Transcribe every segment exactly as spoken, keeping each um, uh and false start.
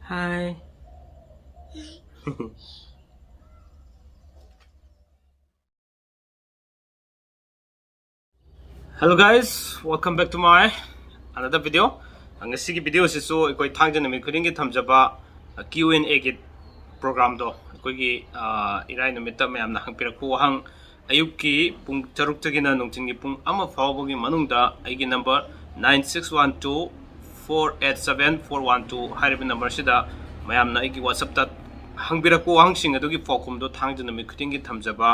Hi. Hello guys, welcome back to my another video. ꯉꯁꯤꯒꯤ video ꯑꯁꯤꯁꯨ ꯑꯩꯈꯣꯏ ꯊꯥꯡꯖ ꯅꯨꯃꯤꯠ ꯈꯨꯗꯤꯡꯒꯤ ꯊꯝꯖꯕ Q and A ꯒꯤ program ꯗꯣ, ꯑꯩꯈꯣꯏꯒꯤ ꯏꯔꯥꯏ ꯅꯨꯃꯤꯠꯇ ꯃꯌꯥꯝꯅ ꯍꯪꯕꯤꯔꯛꯄ ꯋꯥꯍꯪ, ꯑꯌꯨꯛꯀꯤ ꯄꯨꯡ ꯇꯔꯨꯛꯇꯒꯤꯅ ꯅꯨꯡꯊꯤꯜꯒꯤ ꯄꯨꯡ ꯑꯃ ꯐꯥꯎꯕꯒꯤ ꯃꯅꯨꯡꯗ ꯑꯩꯒꯤ number nine six one two four eight seven four one two ꯍꯥꯏꯔꯤꯕ number ꯁꯤꯗ ꯃꯌꯥꯝꯅ ꯑꯩꯒꯤ WhatsApp ꯇ ꯍꯪꯕꯤꯔꯛꯄ ꯋꯥꯍꯪꯁꯤꯡ ꯑꯗꯨꯒꯤ ꯄꯥꯎꯈꯨꯝꯗꯣ ꯊꯥꯡꯖ ꯅꯨꯃꯤꯠ ꯈꯨꯗꯤꯡꯒꯤ ꯊꯝꯖꯕ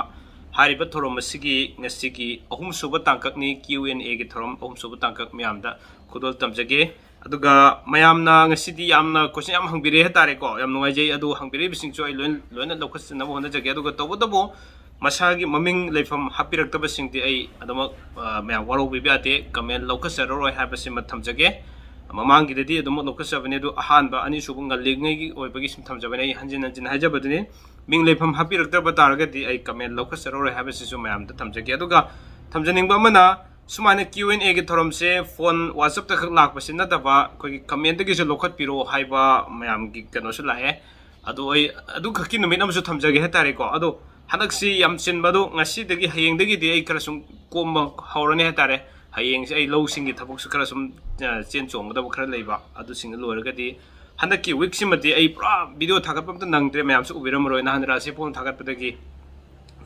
ꯍꯥꯏꯔꯤꯕ ꯊꯧꯔꯝ ꯑꯁꯤꯒꯤ ꯉꯁꯤꯒꯤ ꯑꯍꯨꯝꯁꯨꯕ ꯇꯥꯡꯀꯛꯅꯤ, Q and A ꯒꯤ ꯊꯧꯔꯝ ꯑꯍꯨꯝꯁꯨꯕ ꯇꯥꯡꯀꯛ ꯃꯌꯥꯝꯗ ꯈꯨꯗꯣꯜ ꯇꯝꯖꯒꯦ꯫ ꯑꯗꯨꯒ ꯃꯌꯥꯝꯅ ꯉꯁꯤꯗꯤ ꯌꯥꯝꯅ question ꯌꯥꯝ ꯍꯪꯕꯤꯔꯛꯑꯦ ꯍꯥꯏꯇꯥꯔꯦꯀꯣ, ꯌꯥꯝ ꯅꯨꯡꯉꯥꯏꯖꯩ꯫ ꯑꯗꯨ ꯍꯪꯕꯤꯔꯛꯏꯕꯁꯤꯡꯁꯨ ꯑꯩ ꯂꯣꯏ, ꯂꯣꯏꯅ ꯂꯧꯈꯠꯆꯅꯕ ꯍꯣꯠꯅꯖꯒꯦ꯫ ꯑꯗꯨꯒ ꯇꯧꯕꯇꯕꯨ ꯃꯁꯥꯒꯤ ꯃꯃꯤꯡ ꯂꯩꯐꯝ ꯍꯥꯞꯄꯤꯔꯛꯇꯕꯁꯤꯡꯗꯤ ꯑꯩ ꯑꯗꯨꯃꯛ, ꯑ, ꯃꯌꯥꯝ ꯋꯥꯔꯧꯕꯤꯕ ꯌꯥꯗꯦ, comment ꯂꯧꯈꯠꯆꯔꯔꯣꯏ ꯍꯥꯏꯕꯁꯤꯃ ꯊꯝꯖꯒꯦ꯫ ꯃꯃꯥꯡꯒꯤꯗꯗꯤ ꯑꯗꯨꯃꯛ ꯂꯧꯈꯠꯆꯕꯅꯤ, ꯑꯗꯨ ꯑꯍꯥꯟꯕ, ꯑꯅꯤꯁꯨꯕ ꯉꯜꯂꯤꯉꯩꯒꯤ ꯑꯣꯏꯕꯒꯤ ꯁꯨꯝ ꯊꯝꯖꯕꯅꯤ꯫ ꯑꯩ ꯍꯟꯖꯤꯟ ꯍꯟꯖꯤꯟ ꯍꯥꯏꯖꯕꯗꯨꯅꯤ, ꯃꯤꯡ ꯂꯩꯐꯝ ꯍꯥꯞꯄꯤꯔꯛꯇꯕ ꯇꯥꯔꯒꯗꯤ ꯑꯩ comment ꯂꯧꯈꯠꯆꯔꯔꯣꯏ ꯍꯥꯏꯕꯁꯤꯁꯨ ꯃꯌꯥꯝꯗ ꯊꯝꯖꯒꯦ꯫ ꯑꯗꯨꯒ ꯊꯝꯖꯅꯤꯡꯕ ꯑꯃꯅ, ꯁꯨꯃꯥꯏꯅ Q and A ꯒꯤ ꯊꯧꯔꯝꯁꯦ phone WhatsApp ꯇ ꯈꯛ ꯂꯥꯛꯄꯁꯤ ꯅꯠꯇꯕ ꯑꯩꯈꯣꯏꯒꯤ comment ꯇꯒꯤꯁꯨ ꯂꯧꯈꯠꯄꯤꯔꯣ ꯍꯥꯏꯕ ꯃꯌꯥꯝꯒꯤ ꯀꯩꯅꯣꯁꯨ ꯂꯥꯛꯑꯦ꯫ ꯑꯗꯣ ꯑꯩ ꯑꯗꯨ ꯈꯛꯀꯤ ꯅꯨꯃꯤꯠ ꯑꯃꯁꯨ ꯊꯝꯖꯒꯦ ꯍꯥꯏꯇꯥꯔꯦꯀꯣ꯫ ꯑꯗꯣ ꯍꯟꯗꯛꯁꯤ ꯌꯥꯝ ꯆꯤꯟꯕꯗꯣ, ꯉꯁꯤꯗꯒꯤ, ꯍꯌꯦꯡꯗꯒꯤꯗꯤ ꯑꯩ ꯈꯔ ꯁꯨꯝ ꯀꯣꯝꯕ ꯍꯧꯔꯅꯤ ꯍꯥꯏꯇꯥꯔꯦ꯫ ꯍꯌꯦꯡꯁꯦ ꯑꯩ ꯂꯧꯁꯤꯡꯒꯤ ꯊꯕꯛꯁꯨ ꯈꯔ ꯁꯨꯝ, ꯑ, ꯆꯦꯟ ꯆꯣꯡꯒꯗꯕ ꯈꯔ ꯂꯩꯕ, ꯑꯗꯨꯁꯤꯡꯗꯨ ꯂꯣꯏꯔꯒꯗꯤ ꯍꯟꯗꯛꯀꯤ week ꯁꯤꯃꯗꯤ ꯑꯩ ꯄꯨꯔꯥ video ꯊꯥꯒꯠꯄ ꯑꯝꯇ ꯅꯪꯗ꯭ꯔꯦ꯫ ꯃꯌꯥꯝꯁꯨ ꯎꯕꯤꯔꯝꯃꯔꯣꯏ, ꯅꯍꯥꯟ ꯔꯥꯁꯤ ꯐꯣꯟ ꯊꯥꯒꯠꯄꯗꯒꯤ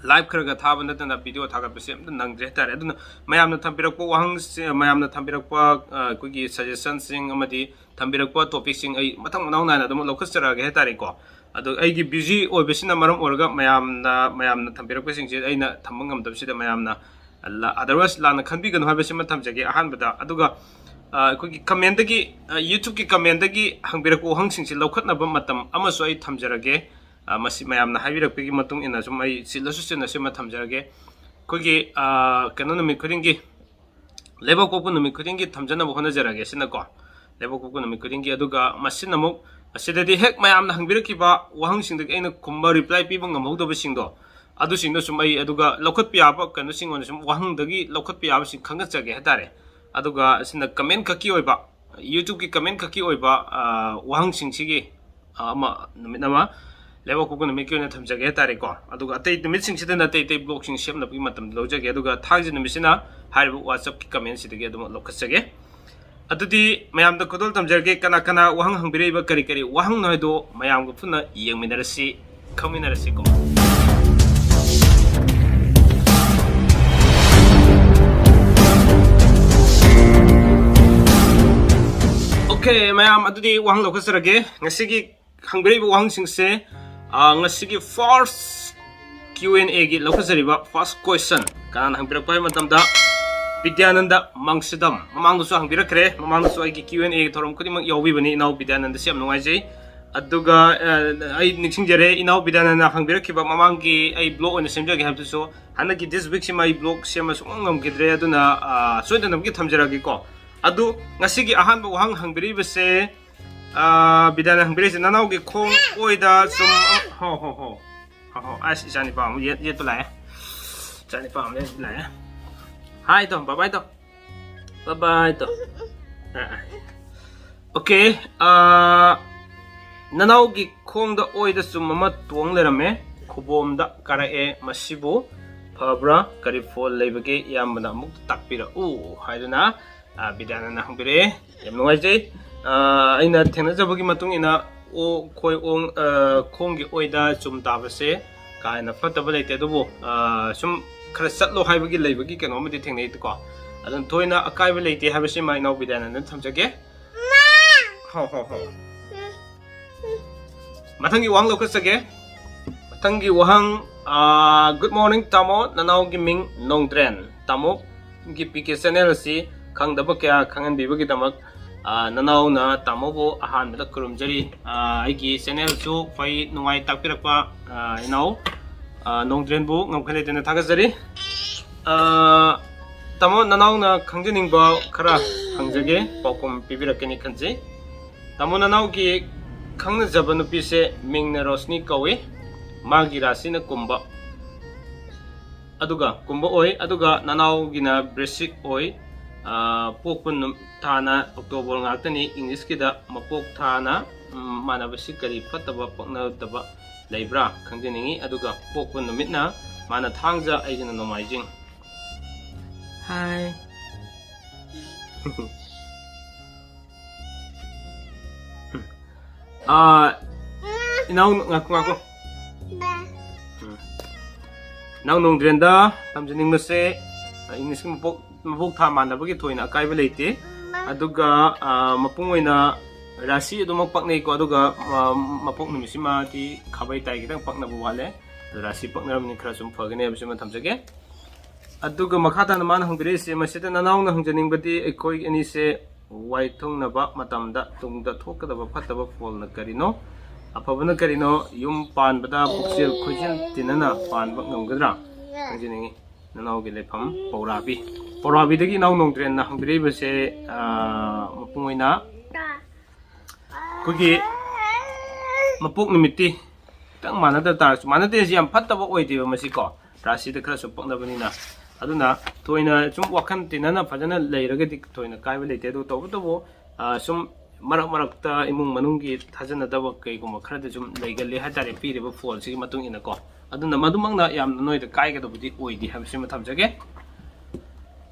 live ꯈꯔ ꯈꯔ ꯊꯥꯕ ꯅꯠꯇꯅ video ꯊꯥꯒꯠꯄꯁꯦ ꯑꯝꯇ ꯅꯪꯗ꯭ꯔꯦ ꯍꯥꯏꯇꯥꯔꯦ꯫ ꯑꯗꯨꯅ ꯃꯌꯥꯝꯅ ꯊꯝꯕꯤꯔꯛꯄ ꯋꯥꯍꯪꯁꯦ, ꯃꯌꯥꯝꯅ ꯊꯝꯕꯤꯔꯛꯄ, ꯑ, ꯑꯩꯈꯣꯏꯒꯤ suggestion ꯁꯤꯡ ꯑꯃꯗꯤ ꯊꯝꯕꯤꯔꯛꯄ topic ꯁꯤꯡ ꯑꯩ ꯃꯊꯪ ꯃꯅꯥꯎ ꯅꯥꯏꯅ ꯑꯗꯨꯝ ꯂꯧꯈꯠꯆꯔꯛꯑꯒꯦ ꯍꯥꯏꯇꯥꯔꯦꯀꯣ꯫ ꯑꯗꯣ ꯑꯩꯒꯤ busy ꯑꯣꯏꯕꯁꯤꯅ ꯃꯔꯝ ꯑꯣꯏꯔꯒ ꯃꯌꯥꯝꯅ, ꯃꯌꯥꯝꯅ ꯊꯝꯕꯤꯔꯛꯄꯁꯤꯡꯁꯦ ꯑꯩꯅ ꯊꯝꯕ ꯉꯝꯗꯕꯁꯤꯗ ꯃꯌꯥꯝꯅ ꯂ-, otherwise ꯂꯥꯟꯅ ꯈꯟꯕꯤꯒꯅꯨ ꯍꯥꯏꯕꯁꯤꯃ ꯊꯝꯖꯒꯦ ꯑꯍꯥꯟꯕꯗ꯫ ꯑꯗꯨꯒ, ꯑ, ꯑꯩꯈꯣꯏꯒꯤ comment ꯇꯒꯤ, ꯑ, YouTube ꯀꯤ comment ꯇꯒꯤ ꯍꯪꯕꯤꯔꯛꯄ ꯋꯥꯍꯪꯁꯤꯡꯁꯤ ꯂꯧꯈꯠꯅꯕ ꯃꯇꯝ ꯑꯃꯁꯨ ꯑꯩ ꯊꯝꯖꯔꯒꯦ꯫ ꯑ, ꯃꯁꯤ ꯃꯌꯥꯝꯅ ꯍꯥꯏꯕꯤꯔꯛꯄꯒꯤ ꯃꯇꯨꯡ ꯏꯟꯅ ꯁꯨꯝ ꯑꯩ ꯆꯤꯜꯂꯁꯨ ꯆꯤꯟꯅ ꯁꯤꯃ ꯊꯝꯖꯔꯒꯦ꯫ ꯑꯩꯈꯣꯏꯒꯤ, ꯑ, ꯀꯩꯅꯣ, ꯅꯨꯃꯤꯠ ꯈꯨꯗꯤꯡꯒꯤ, ꯂꯩꯕꯥꯛꯄꯣꯛꯄ ꯅꯨꯃꯤꯠ ꯈꯨꯗꯤꯡꯒꯤ ꯊꯝꯖꯅꯕ ꯍꯣꯠꯅꯖꯔꯒꯦ ꯁꯤꯅꯀꯣ꯫ ꯂꯩꯕꯥꯛꯄꯣꯛꯄ ꯅꯨꯃꯤꯠ ꯈꯨꯗꯤꯡꯒꯤ꯫ ꯑꯗꯨꯒ ꯃꯁꯤꯅ ꯑꯃꯨꯛ, ꯑꯁꯤꯗꯗꯤ ꯍꯦꯛ ꯃꯌꯥꯝꯅ ꯍꯪꯕꯤꯔꯛꯈꯤꯕ ꯋꯥꯍꯪꯁꯤꯡꯗꯒꯤ ꯑꯩꯅ ꯈꯨꯝꯕ, reply ꯄꯤꯕ ꯉꯝꯍꯧꯗꯕꯁꯤꯡꯗꯣ, ꯑꯗꯨꯁꯤꯡꯗꯣ ꯁꯨꯝ ꯑꯩ ꯑꯗꯨꯒ ꯂꯧꯈꯠꯄ ꯌꯥꯕ ꯀꯩꯅꯣꯁꯤꯡ ꯑꯣꯏꯅ ꯁꯨꯝ ꯋꯥꯍꯪꯗꯒꯤ ꯂꯧꯈꯠꯄ ꯌꯥꯕꯁꯤꯡ ꯈꯟꯒꯠꯆꯒꯦ ꯍꯥꯏꯇꯥꯔꯦ꯫ ꯑꯗꯨꯒ ꯑꯁꯤꯅ comment ꯈꯛꯀꯤ ꯑꯣꯏꯕ, YouTube-ꯀꯤ comment ꯈꯛꯀꯤ ꯑꯣꯏꯕ, ꯑ, ꯋꯥꯍꯪꯁꯤꯡꯁꯤꯒꯤ, ꯑ, ꯑꯃ, ꯅꯨꯃꯤꯠ ꯑꯃ ꯂꯩꯕꯥꯛꯄꯣꯛꯄ ꯅꯨꯃꯤꯠꯀꯤ ꯑꯣꯏꯅ ꯊꯝꯖꯒꯦ ꯍꯥꯏꯇꯥꯔꯦꯀꯣ꯫ ꯑꯗꯨꯒ ꯑꯇꯩ ꯅꯨꯃꯤꯠꯁꯤꯡꯁꯤꯗꯅ ꯑꯇꯩ ꯑꯇꯩ vlog-ꯁꯤꯡ ꯁꯦꯝꯅꯕꯒꯤ ꯃꯇꯝꯗ ꯂꯧꯖꯒꯦ꯫ ꯑꯗꯨꯒ ꯊꯥꯡꯖ ꯅꯨꯃꯤꯠꯁꯤꯅ ꯍꯥꯏꯔꯤꯕ WhatsApp-ꯀꯤ comment-ꯁꯤꯗꯒꯤ ꯑꯗꯨꯃꯛ ꯂꯧꯈꯠꯆꯒꯦ꯫ ꯑꯗꯨꯗꯤ ꯃꯌꯥꯝꯗ ꯈꯨꯗꯣꯜ ꯇꯝꯖꯔꯒꯦ, ꯀꯅꯥ ꯀꯅꯥ ꯋꯥꯍꯪ ꯍꯪꯕꯤꯔꯛꯏꯕ, ꯀꯔꯤ ꯀꯔꯤ ꯋꯥꯍꯪꯅꯣ ꯍꯥꯏꯗꯣ ꯃꯌꯥꯝꯒ ꯄꯨꯟꯅ ꯌꯦꯡꯃꯤꯟꯅꯔꯁꯤ, ꯈꯪꯃꯤꯟꯅꯔꯁꯤꯀꯣ꯫ Okay, ꯃꯌꯥꯝ, ꯑꯗꯨꯗꯤ ꯋꯥꯍꯪ ꯂꯧꯈꯠꯆꯔꯒꯦ꯫ ꯉꯁꯤꯒꯤ ꯍꯪꯕꯤꯔꯛꯏꯕ ꯋꯥꯍꯪꯁꯤꯡꯁꯦ, ꯑ, ꯉꯁꯤꯒꯤ first Q and A-ꯒꯤ ꯂꯧꯈꯠꯆꯔꯤꯕ first question, ꯀꯅꯥꯅ ꯍꯪꯕꯤꯔꯛꯄ ꯍꯥꯏꯕ ꯃꯇꯝꯗ, ꯕꯤꯗ꯭ꯌꯥꯅꯟꯗ ꯃꯥꯡꯁꯤꯗꯝ꯫ ꯃꯃꯥꯡꯗꯁꯨ ꯍꯪꯕꯤꯔꯛꯈ꯭ꯔꯦ, ꯃꯃꯥꯡꯗꯁꯨ ꯑꯩꯒꯤ Q and A ꯊꯧꯔꯝ ꯈꯨꯗꯤꯡꯃꯛ ꯌꯥꯎꯕꯤꯕꯅꯤ ꯏꯅꯥꯎ ꯕꯤꯗ꯭ꯌꯥꯅꯟꯗꯁꯤ, ꯌꯥꯝ ꯅꯨꯡꯉꯥꯏꯖꯩ꯫ ꯑꯗꯨꯒ, ꯑ, ꯑꯩ ꯅꯤꯡꯁꯤꯡꯖꯔꯦ, ꯏꯅꯥꯎ ꯕꯤꯗ꯭ꯌꯥꯅꯟꯗꯅ ꯍꯪꯕꯤꯔꯛꯈꯤꯕ, ꯃꯃꯥꯡꯒꯤ ꯑꯩ vlog ꯑꯣꯏꯅ ꯁꯦꯝꯖꯒꯦ ꯍꯥꯏꯕꯗꯨꯁꯨ, ꯍꯟꯗꯛꯀꯤ this week-ꯁꯤꯃ ꯑꯩ vlog ꯁꯦꯝꯕ ꯁꯨꯡꯉꯝ ꯉꯝꯈꯤꯗ꯭ꯔꯦ, ꯑꯗꯨꯅ, ꯑ, ꯁꯣꯏꯗꯅꯃꯛꯀꯤ ꯊꯝꯖꯔꯛꯑꯒꯦꯀꯣ꯫ ꯑꯗꯨ ꯉꯁꯤꯒꯤ ꯑꯍꯥꯟꯕ ꯋꯥꯍꯪ ꯍꯪꯕꯤꯔꯛꯏꯕꯁꯦ, ꯑ, ꯕꯤꯗ꯭ꯌꯥꯅꯟꯗ ꯍꯪꯕꯤꯔꯛꯏꯁꯦ, ꯅꯅꯥꯎꯒꯤ ꯈꯣꯡ ꯑꯣꯏꯗ ꯁꯨꯝ, ꯍꯣ, ꯍꯣ, ꯍꯣ, ꯍꯣ, ꯍꯣ, ꯑꯁ, ꯏꯆꯥꯅꯤꯄꯥ ꯑꯃ ꯌꯦꯠ-, ꯌꯦꯠꯄ ꯂꯥꯛꯑꯦ꯫ ꯏꯆꯥꯅꯤꯄꯥ ꯑꯃ ꯌꯦꯠꯄ ꯂꯥꯛꯑꯦ꯫ Hi ꯇꯧ, bye bye ꯇꯧ꯫ Bye bye ꯇꯧ꯫ ꯑ, ꯑ꯫ Okay, ꯑ, ꯅꯅꯥꯎꯒꯤ ꯈꯣꯡꯗ ꯑꯣꯏꯗ ꯆꯨꯝ ꯑꯃ ꯇꯣꯡ ꯂꯩꯔꯝꯃꯦ, ꯈꯨꯕꯣꯝꯗ ꯀꯥꯔꯛꯑꯦ, ꯃꯁꯤꯕꯨ ꯐꯕ꯭ꯔꯥ? ꯀꯔꯤ ꯐꯣꯜ ꯂꯩꯕꯒꯦ? ꯏꯌꯥꯝꯕꯅ ꯑꯃꯨꯛ ꯇꯥꯛꯄꯤꯔꯛꯎ ꯍꯥꯏꯗꯨꯅ, ꯑ, ꯕꯤꯗ꯭ꯌꯥꯅꯟꯗꯅ ꯍꯪꯕꯤꯔꯛꯑꯦ꯫ ꯌꯥꯝ ꯅꯨꯡꯉꯥꯏꯖꯩ꯫ ꯑ, ꯑꯩꯅ ꯊꯦꯡꯅꯖꯕꯒꯤ ꯃꯇꯨꯡ ꯏꯟꯅ, ꯑꯣ-, ꯈꯣꯏ ꯑꯣꯡ-, ꯑ, ꯈꯣꯡꯒꯤ ꯑꯣꯏꯗ ꯆꯨꯝ ꯇꯥꯕꯁꯦ ꯀꯥ ꯍꯦꯟꯅ ꯐꯠꯇꯕ ꯂꯩꯇꯦ, ꯑꯗꯨꯕꯨ, ꯑ, ꯁꯨꯝ ꯈꯔ ꯆꯠꯂꯣ ꯍꯥꯏꯕꯒꯤ ꯂꯩꯕꯒꯤ ꯀꯩꯅꯣ ꯑꯃꯗꯤ ꯊꯦꯡꯅꯩꯀꯣ꯫ ꯑꯗꯨꯅ ꯊꯣꯏꯅ ꯑꯀꯥꯏꯕ ꯂꯩꯇꯦ ꯍꯥꯏꯕꯁꯤꯃ ꯏꯅꯥꯎ ꯕꯤꯗ꯭ꯌꯥꯅꯟꯗꯅ ꯊꯝꯖꯒꯦ꯫ ꯍꯣ, ꯍꯣ, ꯍꯣ꯫ ꯃꯊꯪꯒꯤ ꯋꯥꯍꯪ ꯂꯧꯈꯠꯆꯒꯦ꯫ ꯃꯊꯪꯒꯤ ꯋꯥꯍꯪ, ꯑ, Good morning ꯇꯥꯃꯣ, ꯅꯅꯥꯎꯒꯤ ꯃꯤꯡ ꯅꯣꯡꯗ꯭ꯔꯦꯟ꯫ ꯇꯥꯃꯣꯒꯤ P K channel ꯑꯁꯤ ꯈꯪꯗꯕ ꯀꯌꯥ ꯈꯪꯍꯟꯕꯤꯕꯒꯤꯗꯃꯛ, ꯑ, ꯅꯅꯥꯎꯅ ꯇꯥꯃꯣꯕꯨ ꯑꯍꯥꯟꯕꯗ ꯈꯨꯔꯨꯝꯖꯔꯤ꯫ ꯑ, ꯑꯩꯒꯤ channel-ꯁꯨ ꯐꯩ ꯅꯨꯡꯉꯥꯏ ꯇꯥꯛꯄꯤꯔꯛꯄ, ꯑ, ꯏꯅꯥꯎ, ꯑ, ꯅꯣꯡꯗ꯭ꯔꯦꯟꯕꯨ ꯉꯝꯈꯩ ꯂꯩꯇꯅ ꯊꯥꯒꯠꯆꯔꯤ꯫ ꯑ, ꯇꯥꯃꯣ, ꯅꯅꯥꯎꯅ ꯈꯪꯖꯅꯤꯡꯕ ꯈꯔ ꯍꯪꯖꯒꯦ, ꯄꯥꯎꯈꯨꯝ ꯄꯤꯕꯤꯔꯛꯀꯅꯤ ꯈꯟꯖꯩ꯫ ꯇꯥꯃꯣ, ꯅꯅꯥꯎꯒꯤ ꯈꯪꯅꯖꯕ ꯅꯨꯄꯤꯁꯦ ꯃꯤꯡꯅ ꯔꯣꯁꯅꯤ ꯀꯧꯏ, ꯃꯥꯒꯤ ꯔꯥꯁꯤꯅ ꯀꯨꯝꯕ, ꯑꯗꯨꯒ ꯀꯨꯝꯕ ꯑꯣꯏ, ꯑꯗꯨꯒ ꯅꯅꯥꯎꯒꯤꯅ ꯕ꯭ꯔꯤꯁꯤꯛ ꯑꯣꯏ꯫ ꯑ, ꯄꯣꯛꯄ ꯅꯨ-, ꯊꯥꯅ ꯑꯣꯛꯇꯣꯕꯔ ꯉꯥꯛꯇꯅꯤ꯫ ꯏꯪꯂꯤꯁꯀꯤꯗ ꯃꯄꯣꯛ ꯊꯥꯅ, ꯎꯝ, ꯃꯥꯟꯅꯕꯁꯤ ꯀꯔꯤ ꯐꯠꯇꯕ ꯄꯛꯅꯗꯕ ꯂꯩꯕ꯭ꯔꯥ ꯈꯪꯖꯅꯤꯡꯏ꯫ ꯑꯗꯨꯒ ꯄꯣꯛꯄ ꯅꯨꯃꯤꯠꯅ ꯃꯥꯅ ꯊꯥꯡꯖ, ꯑꯩꯒꯤꯅ ꯅꯣꯡꯃꯥꯏꯖꯤꯡ꯫ ꯍꯥꯏ꯫ ꯑꯥ, ꯏꯅꯥꯎ, ꯉꯥꯏꯈꯣ, ꯉꯥꯏꯈꯣ꯫ ꯎꯝ꯫ ꯏꯅꯥꯎ ꯅꯣꯡꯗ꯭ꯔꯦꯟꯗ ꯇꯝꯖꯅꯤꯡꯕꯁꯦ, ꯏꯪꯂꯤꯁꯀꯤ ꯃꯄꯣꯛ, ꯃꯄꯣꯛ ꯊꯥ ꯃꯥꯟꯅꯕꯒꯤ ꯊꯣꯏꯅ ꯑꯀꯥꯏꯕ ꯂꯩꯇꯦ꯫ ꯑꯗꯨꯒ, ꯑꯥ, ꯃꯄꯨꯡ ꯑꯣꯏꯅ ꯔꯥꯁꯤ ꯑꯗꯨꯃꯛ ꯄꯛꯅꯩꯀꯣ, ꯑꯗꯨꯒ, ꯑꯥ, ꯃꯄꯣꯛ ꯅꯨꯃꯤꯠꯁꯤꯃꯗꯤ ꯈꯥꯕꯩ ꯇꯥꯏ ꯈꯤꯇꯪ ꯄꯛꯅꯕ ꯋꯥꯠꯂꯦ꯫ ꯑꯗꯨ ꯔꯥꯁꯤ ꯄꯛꯅꯔꯕꯅꯤ ꯈꯔ ꯁꯨꯝ ꯐꯒꯅꯤ ꯍꯥꯏꯕꯁꯤꯃ ꯊꯝꯖꯒꯦ꯫ ꯑꯗꯨꯒ ꯃꯈꯥ ꯇꯥꯅ ꯃꯥꯅ ꯍꯪꯕꯤꯔꯛꯏꯁꯦ, ꯃꯁꯤꯗ ꯅꯅꯥꯎꯅ ꯍꯪꯖꯅꯤꯡꯕꯗꯤ ꯑꯩꯈꯣꯏ ꯑꯅꯤꯁꯦ ꯋꯥꯏ ꯊꯨꯡꯅꯕ ꯃꯇꯝꯗ ꯇꯨꯡꯗ ꯊꯣꯛꯀꯗꯕ ꯐꯠꯇꯕ ꯐꯣꯜꯅ ꯀꯔꯤꯅꯣ? ꯑꯐꯕꯅ ꯀꯔꯤꯅꯣ? ꯌꯨꯝ ꯄꯥꯟꯕꯗ ꯄꯨꯛꯆꯦꯜ ꯈꯣꯏꯖꯦꯜ ꯇꯤꯟꯅꯅ ꯄꯥꯟꯕ ꯉꯝꯒꯗ꯭ꯔꯥ? ꯈꯪꯖꯅꯤꯡꯉꯤ꯫ ꯅꯅꯥꯎꯒꯤ ꯂꯩꯐꯝ ꯄꯧꯔꯥꯕꯤ꯫ ꯄꯧꯔꯥꯕꯤꯗꯒꯤ ꯏꯅꯥꯎ ꯅꯣꯡꯗ꯭ꯔꯦꯟꯅ ꯍꯪꯕꯤꯔꯛꯏꯕꯁꯦ, ꯑꯥ, ꯃꯄꯨꯡ ꯑꯣꯏꯅ ꯑꯩꯈꯣꯏꯒꯤ ꯃꯄꯣꯛ ꯅꯨꯃꯤꯠꯇꯤ ꯈꯤꯇꯪ ꯃꯥꯟꯅꯗ ꯇꯥꯔꯁꯨ, ꯃꯥꯟꯅꯗꯦ ꯍꯥꯏꯁꯤ ꯌꯥꯝ ꯐꯠꯇꯕ ꯑꯣꯏꯗꯦꯕ ꯃꯁꯤꯀꯣ, ꯔꯥꯁꯤꯗ ꯈꯔꯁꯨ ꯄꯛꯅꯕꯅꯤꯅ꯫ ꯑꯗꯨꯅ ꯊꯣꯏꯅ ꯁꯨꯝ ꯋꯥꯈꯜ ꯇꯤꯟꯅꯅ ꯐꯖꯅ ꯂꯩꯔꯒꯗꯤ ꯊꯣꯏꯅ ꯀꯥꯏꯕ ꯂꯩꯇꯦ꯫ ꯑꯗꯨ ꯇꯧꯕꯇꯕꯨ, ꯑꯥ, ꯁꯨꯝ ꯃꯔꯛ ꯃꯔꯛꯇ ꯏꯃꯨꯡ ꯃꯅꯨꯡꯒꯤ ꯊꯥꯖꯅꯗꯕ ꯀꯩꯒꯨꯝꯕ ꯈꯔꯗꯤ ꯁꯨꯝ ꯂꯩꯒꯜꯂꯤ ꯍꯥꯏꯇꯥꯔꯦ, ꯄꯤꯔꯤꯕ ꯐꯣꯜꯁꯤꯒꯤ ꯃꯇꯨꯡ ꯏꯟꯅꯀꯣ꯫ ꯑꯗꯨꯅ ꯃꯗꯨꯃꯛꯅ ꯌꯥꯝꯅ ꯅꯣꯏꯗ ꯀꯥꯏꯒꯗꯕꯗꯤ ꯑꯣꯏꯗꯦ ꯍꯥꯏꯕꯁꯤꯃ ꯊꯝꯖꯒꯦ꯫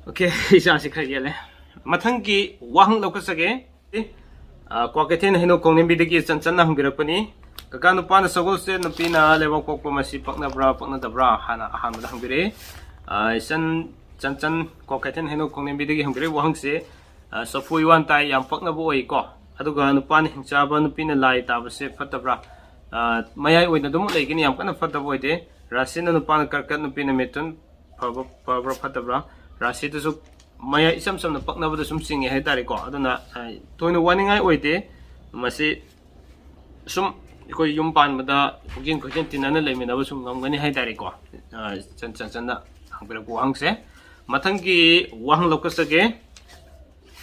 ꯑꯣꯀꯦ, ꯏꯆꯥꯁꯤ ꯈꯔ ꯌꯦꯠꯂꯦ꯫ ꯃꯊꯪꯒꯤ ꯋꯥꯍꯪ ꯂꯧꯈꯠꯆꯒꯦ꯫ ꯑ, ꯀ꯭ꯋꯥꯀꯩꯊꯦꯜ ꯍꯩꯅꯧ ꯈꯣꯡꯅꯦꯝꯕꯤꯗꯒꯤ ꯆꯟꯆꯟꯅ ꯍꯪꯕꯤꯔꯛꯄꯅꯤ꯫ ꯀꯀꯥ, ꯅꯨꯄꯥꯅ ꯁꯒꯣꯜꯁꯦ, ꯅꯨꯄꯤꯅ ꯂꯩꯕꯥꯛ ꯄꯣꯛꯄ, ꯃꯁꯤ ꯄꯛꯅꯕ꯭ꯔꯥ ꯄꯛꯅꯗꯕ꯭ꯔꯥ ꯍꯥꯟꯅ ꯑꯍꯥꯟꯕꯗ ꯍꯪꯕꯤꯔꯛꯑꯦ꯫ ꯑ, ꯏꯆꯟ ꯆꯟꯆꯟ ꯀ꯭ꯋꯥꯀꯩꯊꯦꯜ ꯍꯩꯅꯧ ꯈꯣꯡꯅꯦꯝꯕꯤꯗꯒꯤ ꯍꯪꯕꯤꯔꯛꯏ ꯋꯥꯍꯪꯁꯦ, ꯑ, ꯆꯐꯨ ꯏꯋꯥꯟ ꯇꯥꯏ, ꯌꯥꯝ ꯄꯛꯅꯕ ꯑꯣꯏꯀꯣ꯫ ꯑꯗꯨꯒ ꯅꯨꯄꯥꯅ ꯍꯤꯡꯆꯥꯕ, ꯅꯨꯄꯤꯅ ꯂꯥꯏ ꯇꯥꯕꯁꯦ ꯐꯠꯇꯕ꯭ꯔꯥ? ꯑ, ꯃꯌꯥꯏ ꯑꯣꯏꯅ ꯑꯗꯨꯝ ꯂꯩꯒꯅꯤ, ꯌꯥꯝ ꯀꯟꯅ ꯐꯠꯇꯕ ꯑꯣꯏꯗꯦ꯫ ꯔꯥꯁꯤꯅ ꯅꯨꯄꯥꯅ ꯀꯔꯀꯠ, ꯅꯨꯄꯤꯅ ꯃꯤꯊꯨꯟ, ꯐꯕ, ꯐꯕ꯭ꯔꯥ ꯐꯠꯇꯕ꯭ꯔꯥ? ꯔꯥꯁꯤꯗꯨꯁꯨ ꯃꯌꯥꯏ ꯏꯆꯝ ꯆꯝꯅ ꯄꯛꯅꯕꯗ ꯁꯨꯝ ꯆꯤꯡꯉꯦ ꯍꯥꯏꯇꯥꯔꯦꯀꯣ꯫ ꯑꯗꯨꯅ, ꯑ, ꯊꯣꯏꯅ ꯋꯥꯅꯤꯡꯉꯥꯏ ꯑꯣꯏꯗꯦ꯫ ꯃꯁꯤ ꯁꯨꯝ ꯑꯩꯈꯣꯏ ꯌꯨꯝ ꯄꯥꯟꯕꯗ ꯄꯨꯛꯆꯦꯜ ꯈꯣꯏꯆꯦꯜ ꯇꯤꯟꯅꯅ ꯂꯩꯃꯤꯟꯅꯕ ꯁꯨꯝ ꯉꯝꯒꯅꯤ ꯍꯥꯏꯇꯥꯔꯦꯀꯣ꯫ ꯑ, ꯆꯟ-, ꯆꯟ-, ꯆꯟꯅ ꯍꯪꯕꯤꯔꯛꯄ ꯋꯥꯍꯪꯁꯦ꯫ ꯃꯊꯪꯒꯤ ꯋꯥꯍꯪ ꯂꯧꯈꯠꯆꯒꯦ꯫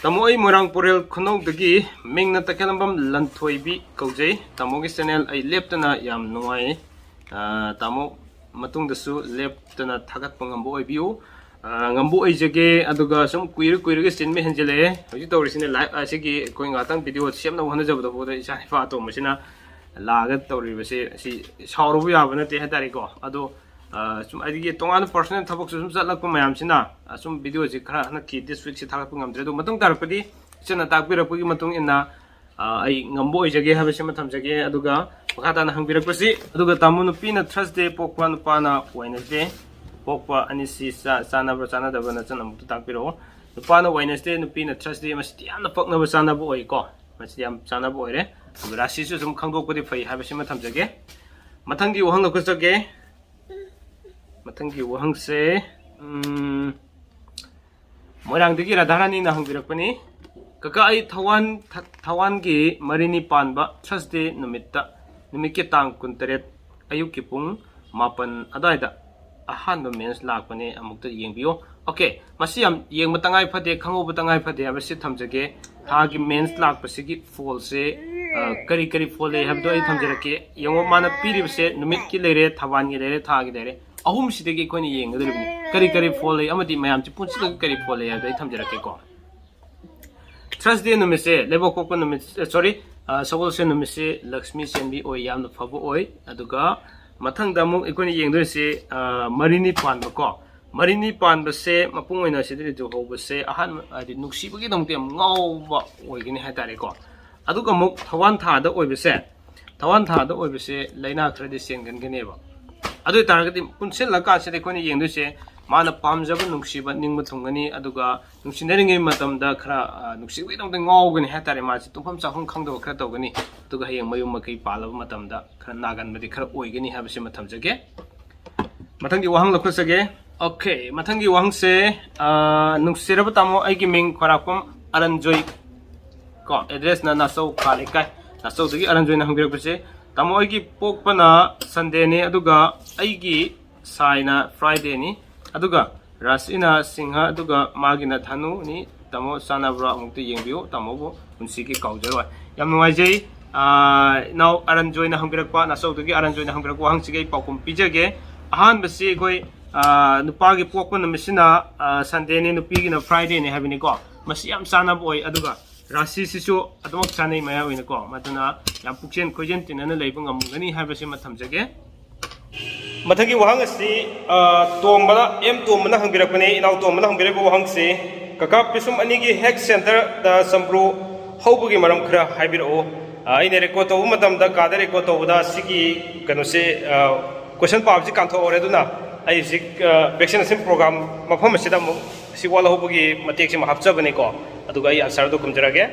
ꯇꯥꯃꯣ, ꯑꯩ ꯃꯣꯏꯔꯥꯡ ꯄꯨꯔꯦꯜ ꯈꯨꯅꯧꯗꯒꯤ, ꯃꯤꯡꯅ ꯇꯈꯦꯜꯂꯝꯕꯝ ꯂꯟꯊꯣꯏꯕꯤ ꯀꯧꯖꯩ꯫ ꯇꯥꯃꯣꯒꯤ ꯆꯦꯅꯦꯜ ꯑꯩ ꯂꯦꯞꯇꯅ ꯌꯥꯝ ꯅꯨꯡꯉꯥꯏ꯫ ꯑ, ꯇꯥꯃꯣ, ꯃꯇꯨꯡꯗꯁꯨ ꯂꯦꯞꯇꯅ ꯊꯥꯒꯠꯄ ꯉꯝꯕ ꯑꯣꯏꯕꯤꯌꯨ꯫ ꯑ, ꯉꯝꯕ ꯑꯣꯏꯖꯒꯦ꯫ ꯑꯗꯨꯒ ꯁꯨꯝ ꯀꯨꯏꯔ ꯀꯨꯏꯔꯒ ꯆꯤꯟꯕ ꯍꯦꯟꯖꯤꯜꯂꯛꯑꯦ꯫ ꯍꯧꯖꯤꯛ ꯇꯧꯔꯤꯁꯤꯅ live ꯑꯁꯤꯒꯤ ꯑꯩꯈꯣꯏ ꯉꯥꯛꯇꯪ video ꯁꯦꯝꯅꯕ ꯍꯣꯠꯅꯖꯕꯗ ꯐꯥꯎꯗ ꯏꯆꯥ ꯅꯨꯄꯥ ꯑꯇꯣꯝꯕꯁꯤꯅ ꯂꯥꯛꯑꯒ ꯇꯧꯔꯤꯕꯁꯦ ꯑꯁꯤ ꯁꯥꯎꯔꯨꯕ ꯌꯥꯕ ꯅꯠꯇꯦ ꯍꯥꯏꯇꯥꯔꯦꯀꯣ꯫ ꯑꯗꯣ, ꯑ, ꯁꯨꯝ ꯑꯩꯒꯤ ꯇꯣꯉꯥꯟꯕ personal ꯊꯕꯛꯁꯨ ꯁꯨꯝ ꯆꯠꯂꯛꯄ ꯃꯌꯥꯝꯁꯤꯅ, ꯑ, ꯁꯨꯝ video ꯁꯤ ꯈꯔ ꯍꯟꯗꯛꯀꯤ this week ꯁꯤ ꯊꯥꯒꯠꯄ ꯉꯝꯗ꯭ꯔꯦ꯫ ꯑꯗꯣ ꯃꯇꯨꯡ ꯇꯥꯔꯛꯄꯗꯤ ꯏꯆꯟꯅ ꯇꯥꯛꯄꯤꯔꯛꯄꯒꯤ ꯃꯇꯨꯡ ꯏꯟꯅ, ꯑ, ꯑꯩ ꯉꯝꯕ ꯑꯣꯏꯖꯒꯦ ꯍꯥꯏꯕꯁꯤꯃ ꯊꯝꯖꯒꯦ꯫ ꯑꯗꯨꯒ ꯃꯈꯥ ꯇꯥꯅ ꯍꯪꯕꯤꯔꯛꯄꯁꯤ, ꯑꯗꯨꯒ ꯇꯥꯃꯣ, ꯅꯨꯄꯤꯅ Thursday ꯄꯣꯛꯄ, ꯅꯨꯄꯥꯅ Wednesday ꯄꯣꯛꯄ ꯑꯅꯤꯁꯤ ꯆꯥ-, ꯆꯥꯟꯅꯕ꯭ꯔꯥ ꯆꯥꯟꯅꯗꯕ꯭ꯔꯥ ꯅꯆꯟ ꯑꯃꯨꯛꯇ ꯇꯥꯛꯄꯤꯔꯛꯑꯣ꯫ ꯅꯨꯄꯥꯅ Wednesday, ꯅꯨꯄꯤꯅ Thursday, ꯃꯁꯤꯗꯤ ꯌꯥꯝꯅ ꯄꯛꯅꯕ ꯆꯥꯟꯅꯕ ꯑꯣꯏꯀꯣ꯫ ꯃꯁꯤꯗꯤ ꯌꯥꯝ ꯆꯥꯟꯅꯕ ꯑꯣꯏꯔꯦ꯫ ꯑꯗꯨꯒ ꯔꯥꯁꯤꯁꯨ ꯁꯨꯝ ꯈꯪꯗꯣꯛꯄꯗꯤ ꯐꯩ ꯍꯥꯏꯕꯁꯤꯃ ꯊꯝꯖꯒꯦ꯫ ꯃꯊꯪꯒꯤ ꯋꯥꯍꯪ ꯂꯧꯈꯠꯆꯒꯦ꯫ ꯃꯊꯪꯒꯤ ꯋꯥꯍꯪꯁꯦ, ꯎꯝ, ꯃꯣꯏꯔꯥꯡꯗꯒꯤ ꯔꯥꯙꯥꯔꯥꯅꯤꯅ ꯍꯪꯕꯤꯔꯛꯄꯅꯤ꯫ ꯀꯀꯥ, ꯑꯩ ꯊꯋꯥꯟ, ꯊ-, ꯊꯋꯥꯟꯒꯤ ꯃꯔꯤꯅꯤ ꯄꯥꯟꯕ Thursday ꯅꯨꯃꯤꯠꯇ, ꯅꯨꯃꯤꯠꯀꯤ ꯇꯥꯡ ꯀꯨꯟꯇꯔꯦꯠ, ꯑꯌꯨꯛꯀꯤ ꯄꯨꯡ ꯃꯥꯄꯟ ꯑꯗꯨꯋꯥꯏꯗ ꯑꯍꯥꯟꯕ mens ꯂꯥꯛꯄꯅꯦ, ꯑꯃꯨꯛꯇ ꯌꯦꯡꯕꯤꯌꯣ꯫ Okay, ꯃꯁꯤ ꯌꯥꯝ ꯌꯦꯡꯕ ꯇꯉꯥꯏ ꯐꯗꯦ, ꯈꯪꯍꯧꯕ ꯇꯉꯥꯏ ꯐꯗꯦ ꯍꯥꯏꯕꯁꯤ ꯊꯝꯖꯒꯦ꯫ ꯊꯥꯒꯤ mens ꯂꯥꯛꯄꯁꯤꯒꯤ ꯐꯣꯜꯁꯦ, ꯑ, ꯀꯔꯤ ꯀꯔꯤ ꯐꯣꯜ ꯂꯩ ꯍꯥꯏꯕꯗꯣ ꯑꯩ ꯊꯝꯖꯔꯛꯀꯦ꯫ ꯌꯦꯡꯉꯣ, ꯃꯥꯅ ꯄꯤꯔꯤꯕꯁꯦ ꯅꯨꯃꯤꯠꯀꯤ ꯂꯩꯔꯦ, ꯊꯕꯥꯟꯒꯤ ꯂꯩꯔꯦ, ꯊꯥꯒꯤ ꯂꯩꯔꯦ꯫ ꯑꯍꯨꯝꯁꯤꯗꯒꯤ ꯑꯩꯈꯣꯏꯅ ꯌꯦꯡꯒꯗꯧꯔꯤꯕꯅꯤ꯫ ꯀꯔꯤ ꯀꯔꯤ ꯐꯣꯜ ꯂꯩ ꯑꯃꯗꯤ ꯃꯌꯥꯝꯁꯤ ꯄꯨꯟꯁꯤꯜꯂꯒ ꯀꯔꯤ ꯐꯣꯜ ꯂꯩ ꯍꯥꯏꯕꯗꯣ ꯑꯩ ꯊꯝꯖꯔꯛꯀꯦꯀꯣ꯫ Thursday ꯅꯨꯃꯤꯠꯁꯦ, ꯂꯩꯕꯥꯛꯄꯣꯛꯄ ꯅꯨꯃꯤꯠ, ꯑ, sorry, ꯑ, ꯁꯒꯣꯜꯁꯦꯟ ꯅꯨꯃꯤꯠꯁꯦ ꯂꯛꯁꯃꯤ ꯆꯦꯟꯕꯤ ꯑꯣꯏ, ꯌꯥꯝꯅ ꯐꯕ ꯑꯣꯏ꯫ ꯑꯗꯨꯒ ꯃꯊꯪꯗ ꯑꯃꯨꯛ ꯑꯩꯈꯣꯏꯅ ꯌꯦꯡꯗꯣꯏꯁꯦ, ꯑ, ꯃꯔꯤꯅꯤ ꯄꯥꯟꯕꯀꯣ꯫ ꯃꯔꯤꯅꯤ ꯄꯥꯟꯕꯁꯦ ꯃꯄꯨꯡ ꯑꯣꯏꯅ ꯁꯤꯗ ꯂꯩꯇꯦꯡꯍꯧꯕꯁꯦ ꯑꯍꯥꯟꯕ, ꯍꯥꯏꯗꯤ ꯅꯨꯡꯁꯤꯕꯒꯤꯗꯃꯛꯇ ꯌꯥꯝ ꯉꯥꯎꯕ ꯑꯣꯏꯒꯅꯤ ꯍꯥꯏꯇꯥꯔꯦꯀꯣ꯫ ꯑꯗꯨꯒ ꯑꯃꯨꯛ ꯊꯋꯥꯟ ꯊꯥꯗ ꯑꯣꯏꯕꯁꯦ, ꯊꯋꯥꯟ ꯊꯥꯗ ꯑꯣꯏꯕꯁꯦ ꯂꯥꯏꯅꯥ ꯈꯔꯗꯤ ꯆꯦꯟꯒꯟꯒꯅꯦꯕ꯫ ꯑꯗꯨ ꯑꯣꯏꯇꯥꯔꯒꯗꯤ ꯄꯨꯟꯁꯤꯜꯂꯀꯥꯟꯁꯤꯗ ꯑꯩꯈꯣꯏꯅ ꯌꯦꯡꯗꯣꯏꯁꯦ, ꯃꯥꯅ ꯄꯥꯝꯖꯕ ꯅꯨꯡꯁꯤꯕ ꯅꯤꯡꯕ ꯊꯨꯡꯒꯅꯤ, ꯑꯗꯨꯒ ꯅꯨꯡꯁꯤꯅꯔꯤꯉꯩ ꯃꯇꯝꯗ ꯈꯔ, ꯑ, ꯅꯨꯡꯁꯤꯕꯒꯤꯗꯃꯛꯇ ꯉꯥꯎꯒꯅꯤ ꯍꯥꯏꯇꯥꯔꯦ꯫ ꯃꯥꯁꯤ ꯇꯨꯝꯐꯝ ꯆꯥꯐꯝ ꯈꯪꯗꯕ ꯈꯔ ꯇꯧꯒꯅꯤ, ꯑꯗꯨꯒ ꯍꯌꯦꯡ ꯃꯌꯨꯝ ꯃꯀꯩ ꯄꯥꯜꯂꯕ ꯃꯇꯝꯗ ꯈꯔ ꯅꯥꯒꯟꯕꯗꯤ ꯈꯔ ꯑꯣꯏꯒꯅꯤ ꯍꯥꯏꯕꯁꯤꯃ ꯊꯝꯖꯒꯦ꯫ ꯃꯊꯪꯒꯤ ꯋꯥꯍꯪ ꯂꯧꯈꯠꯆꯒꯦ꯫ Okay, ꯃꯊꯪꯒꯤ ꯋꯥꯍꯪꯁꯦ, ꯑ, ꯅꯨꯡꯁꯤꯔꯕ ꯇꯥꯃꯣ, ꯑꯩꯒꯤ ꯃꯤꯡ ꯈ꯭ꯋꯥꯏꯔꯥꯛꯄꯝ ꯑꯔꯟꯖꯣꯏ ꯀꯣ, address ꯅ ꯅꯥꯆꯧ ꯈꯥ ꯂꯩꯀꯥꯏ, ꯅꯥꯆꯧꯗꯒꯤ ꯑꯔꯟꯖꯣꯏꯅ ꯍꯪꯕꯤꯔꯛꯄꯁꯦ, ꯇꯥꯃꯣ, ꯑꯩꯒꯤ ꯄꯣꯛꯄꯅ Sunday ꯅꯤ, ꯑꯗꯨꯒ ꯑꯩꯒꯤ ꯁꯥꯏꯅ Friday ꯅꯤ, ꯑꯗꯨꯒ ꯔꯥꯁꯤꯅ ꯁꯤꯡꯍ, ꯑꯗꯨꯒ ꯃꯥꯒꯤꯅ ꯙꯅꯨꯅꯤ꯫ ꯇꯥꯃꯣ, ꯆꯥꯟꯅꯕ꯭ꯔꯥ? ꯑꯃꯨꯛꯇ ꯌꯦꯡꯕꯤꯌꯨ, ꯇꯥꯃꯣꯕꯨ ꯄꯨꯟꯁꯤꯒꯤ ꯀꯥꯎꯖꯔꯣꯏ꯫ ꯌꯥꯝ ꯅꯨꯡꯉꯥꯏꯖꯩ, ꯑꯥ, ꯏꯅꯥꯎ ꯑꯔꯟꯖꯣꯏꯅ ꯍꯪꯕꯤꯔꯛꯄ, ꯅꯥꯆꯧꯗꯒꯤ ꯑꯔꯟꯖꯣꯏꯅ ꯍꯪꯕꯤꯔꯛꯄ ꯋꯥꯍꯪꯁꯤꯒꯤ ꯑꯩ ꯄꯥꯎꯈꯨꯝ ꯄꯤꯖꯒꯦ꯫ ꯑꯍꯥꯟꯕꯁꯤ ꯑꯩꯈꯣꯏ ꯑꯥ, ꯅꯨꯄꯥꯒꯤ ꯄꯣꯛꯄ ꯅꯨꯃꯤꯠꯁꯤꯅ, ꯑꯥ, Sundayꯅꯤ, ꯅꯨꯄꯤꯒꯤꯅ Fridayꯅꯤ ꯍꯥꯏꯕꯅꯤꯀꯣ꯫ ꯃꯁꯤ ꯌꯥꯝ ꯆꯥꯟꯅꯕ ꯑꯣꯏ꯫ ꯑꯗꯨꯒ ꯔꯥꯁꯤꯁꯤꯁꯨ ꯑꯗꯨꯃꯛ ꯆꯥꯟꯅꯩ ꯃꯌꯥꯝ ꯑꯣꯏꯅꯀꯣ꯫ ꯃꯗꯨꯅ ꯌꯥꯝ ꯄꯨꯛꯆꯦꯟ ꯈꯣꯏꯖꯦꯟ ꯇꯤꯟꯅꯅ ꯂꯩꯕ ꯉꯝꯒꯅꯤ ꯍꯥꯏꯕꯁꯤꯃ ꯊꯝꯖꯒꯦ꯫ ꯃꯊꯪꯒꯤ ꯋꯥꯍꯪ ꯑꯁꯤ, ꯑ, ꯇꯣꯝꯕꯅ, ꯑꯦꯝ ꯇꯣꯝꯕꯅ ꯍꯪꯕꯤꯔꯛꯄꯅꯤ꯫ ꯏꯅꯥꯎ ꯇꯣꯝꯕꯅ ꯍꯪꯕꯤꯔꯛꯄ ꯋꯥꯍꯪꯁꯤ, "ꯀꯀꯥ, ꯄꯤꯁꯨꯝ ꯑꯅꯤꯒꯤ head centreꯗ ꯆꯝꯄ꯭ꯔꯨ ꯍꯧꯕꯒꯤ ꯃꯔꯝ ꯈꯔ ꯍꯥꯏꯕꯤꯔꯛꯎ"꯫ ꯑ, ꯑꯩꯅ record ꯇꯧꯕ ꯃꯇꯝꯗ, ꯀꯥꯗ record ꯇꯧꯕꯗ, ꯁꯤꯒꯤ ꯀꯩꯅꯣꯁꯦ, ꯑ, question ꯄꯥꯕꯁꯤ ꯀꯥꯟꯊꯣꯛꯍꯧꯔꯦ꯫ ꯑꯗꯨꯅ ꯑꯩ ꯍꯧꯖꯤꯛ, ꯑ, vaccination program ꯃꯐꯝ ꯑꯁꯤꯗ ꯑꯃꯨꯛ ꯁꯤ ꯋꯥꯠꯍꯧꯕꯒꯤ ꯃꯇꯦꯛꯁꯤꯃ ꯍꯥꯞꯆꯕꯅꯤꯀꯣ꯫ ꯑꯗꯨꯒ ꯑꯩ answerꯗꯣ ꯈꯨꯝꯖꯔꯒꯦ꯫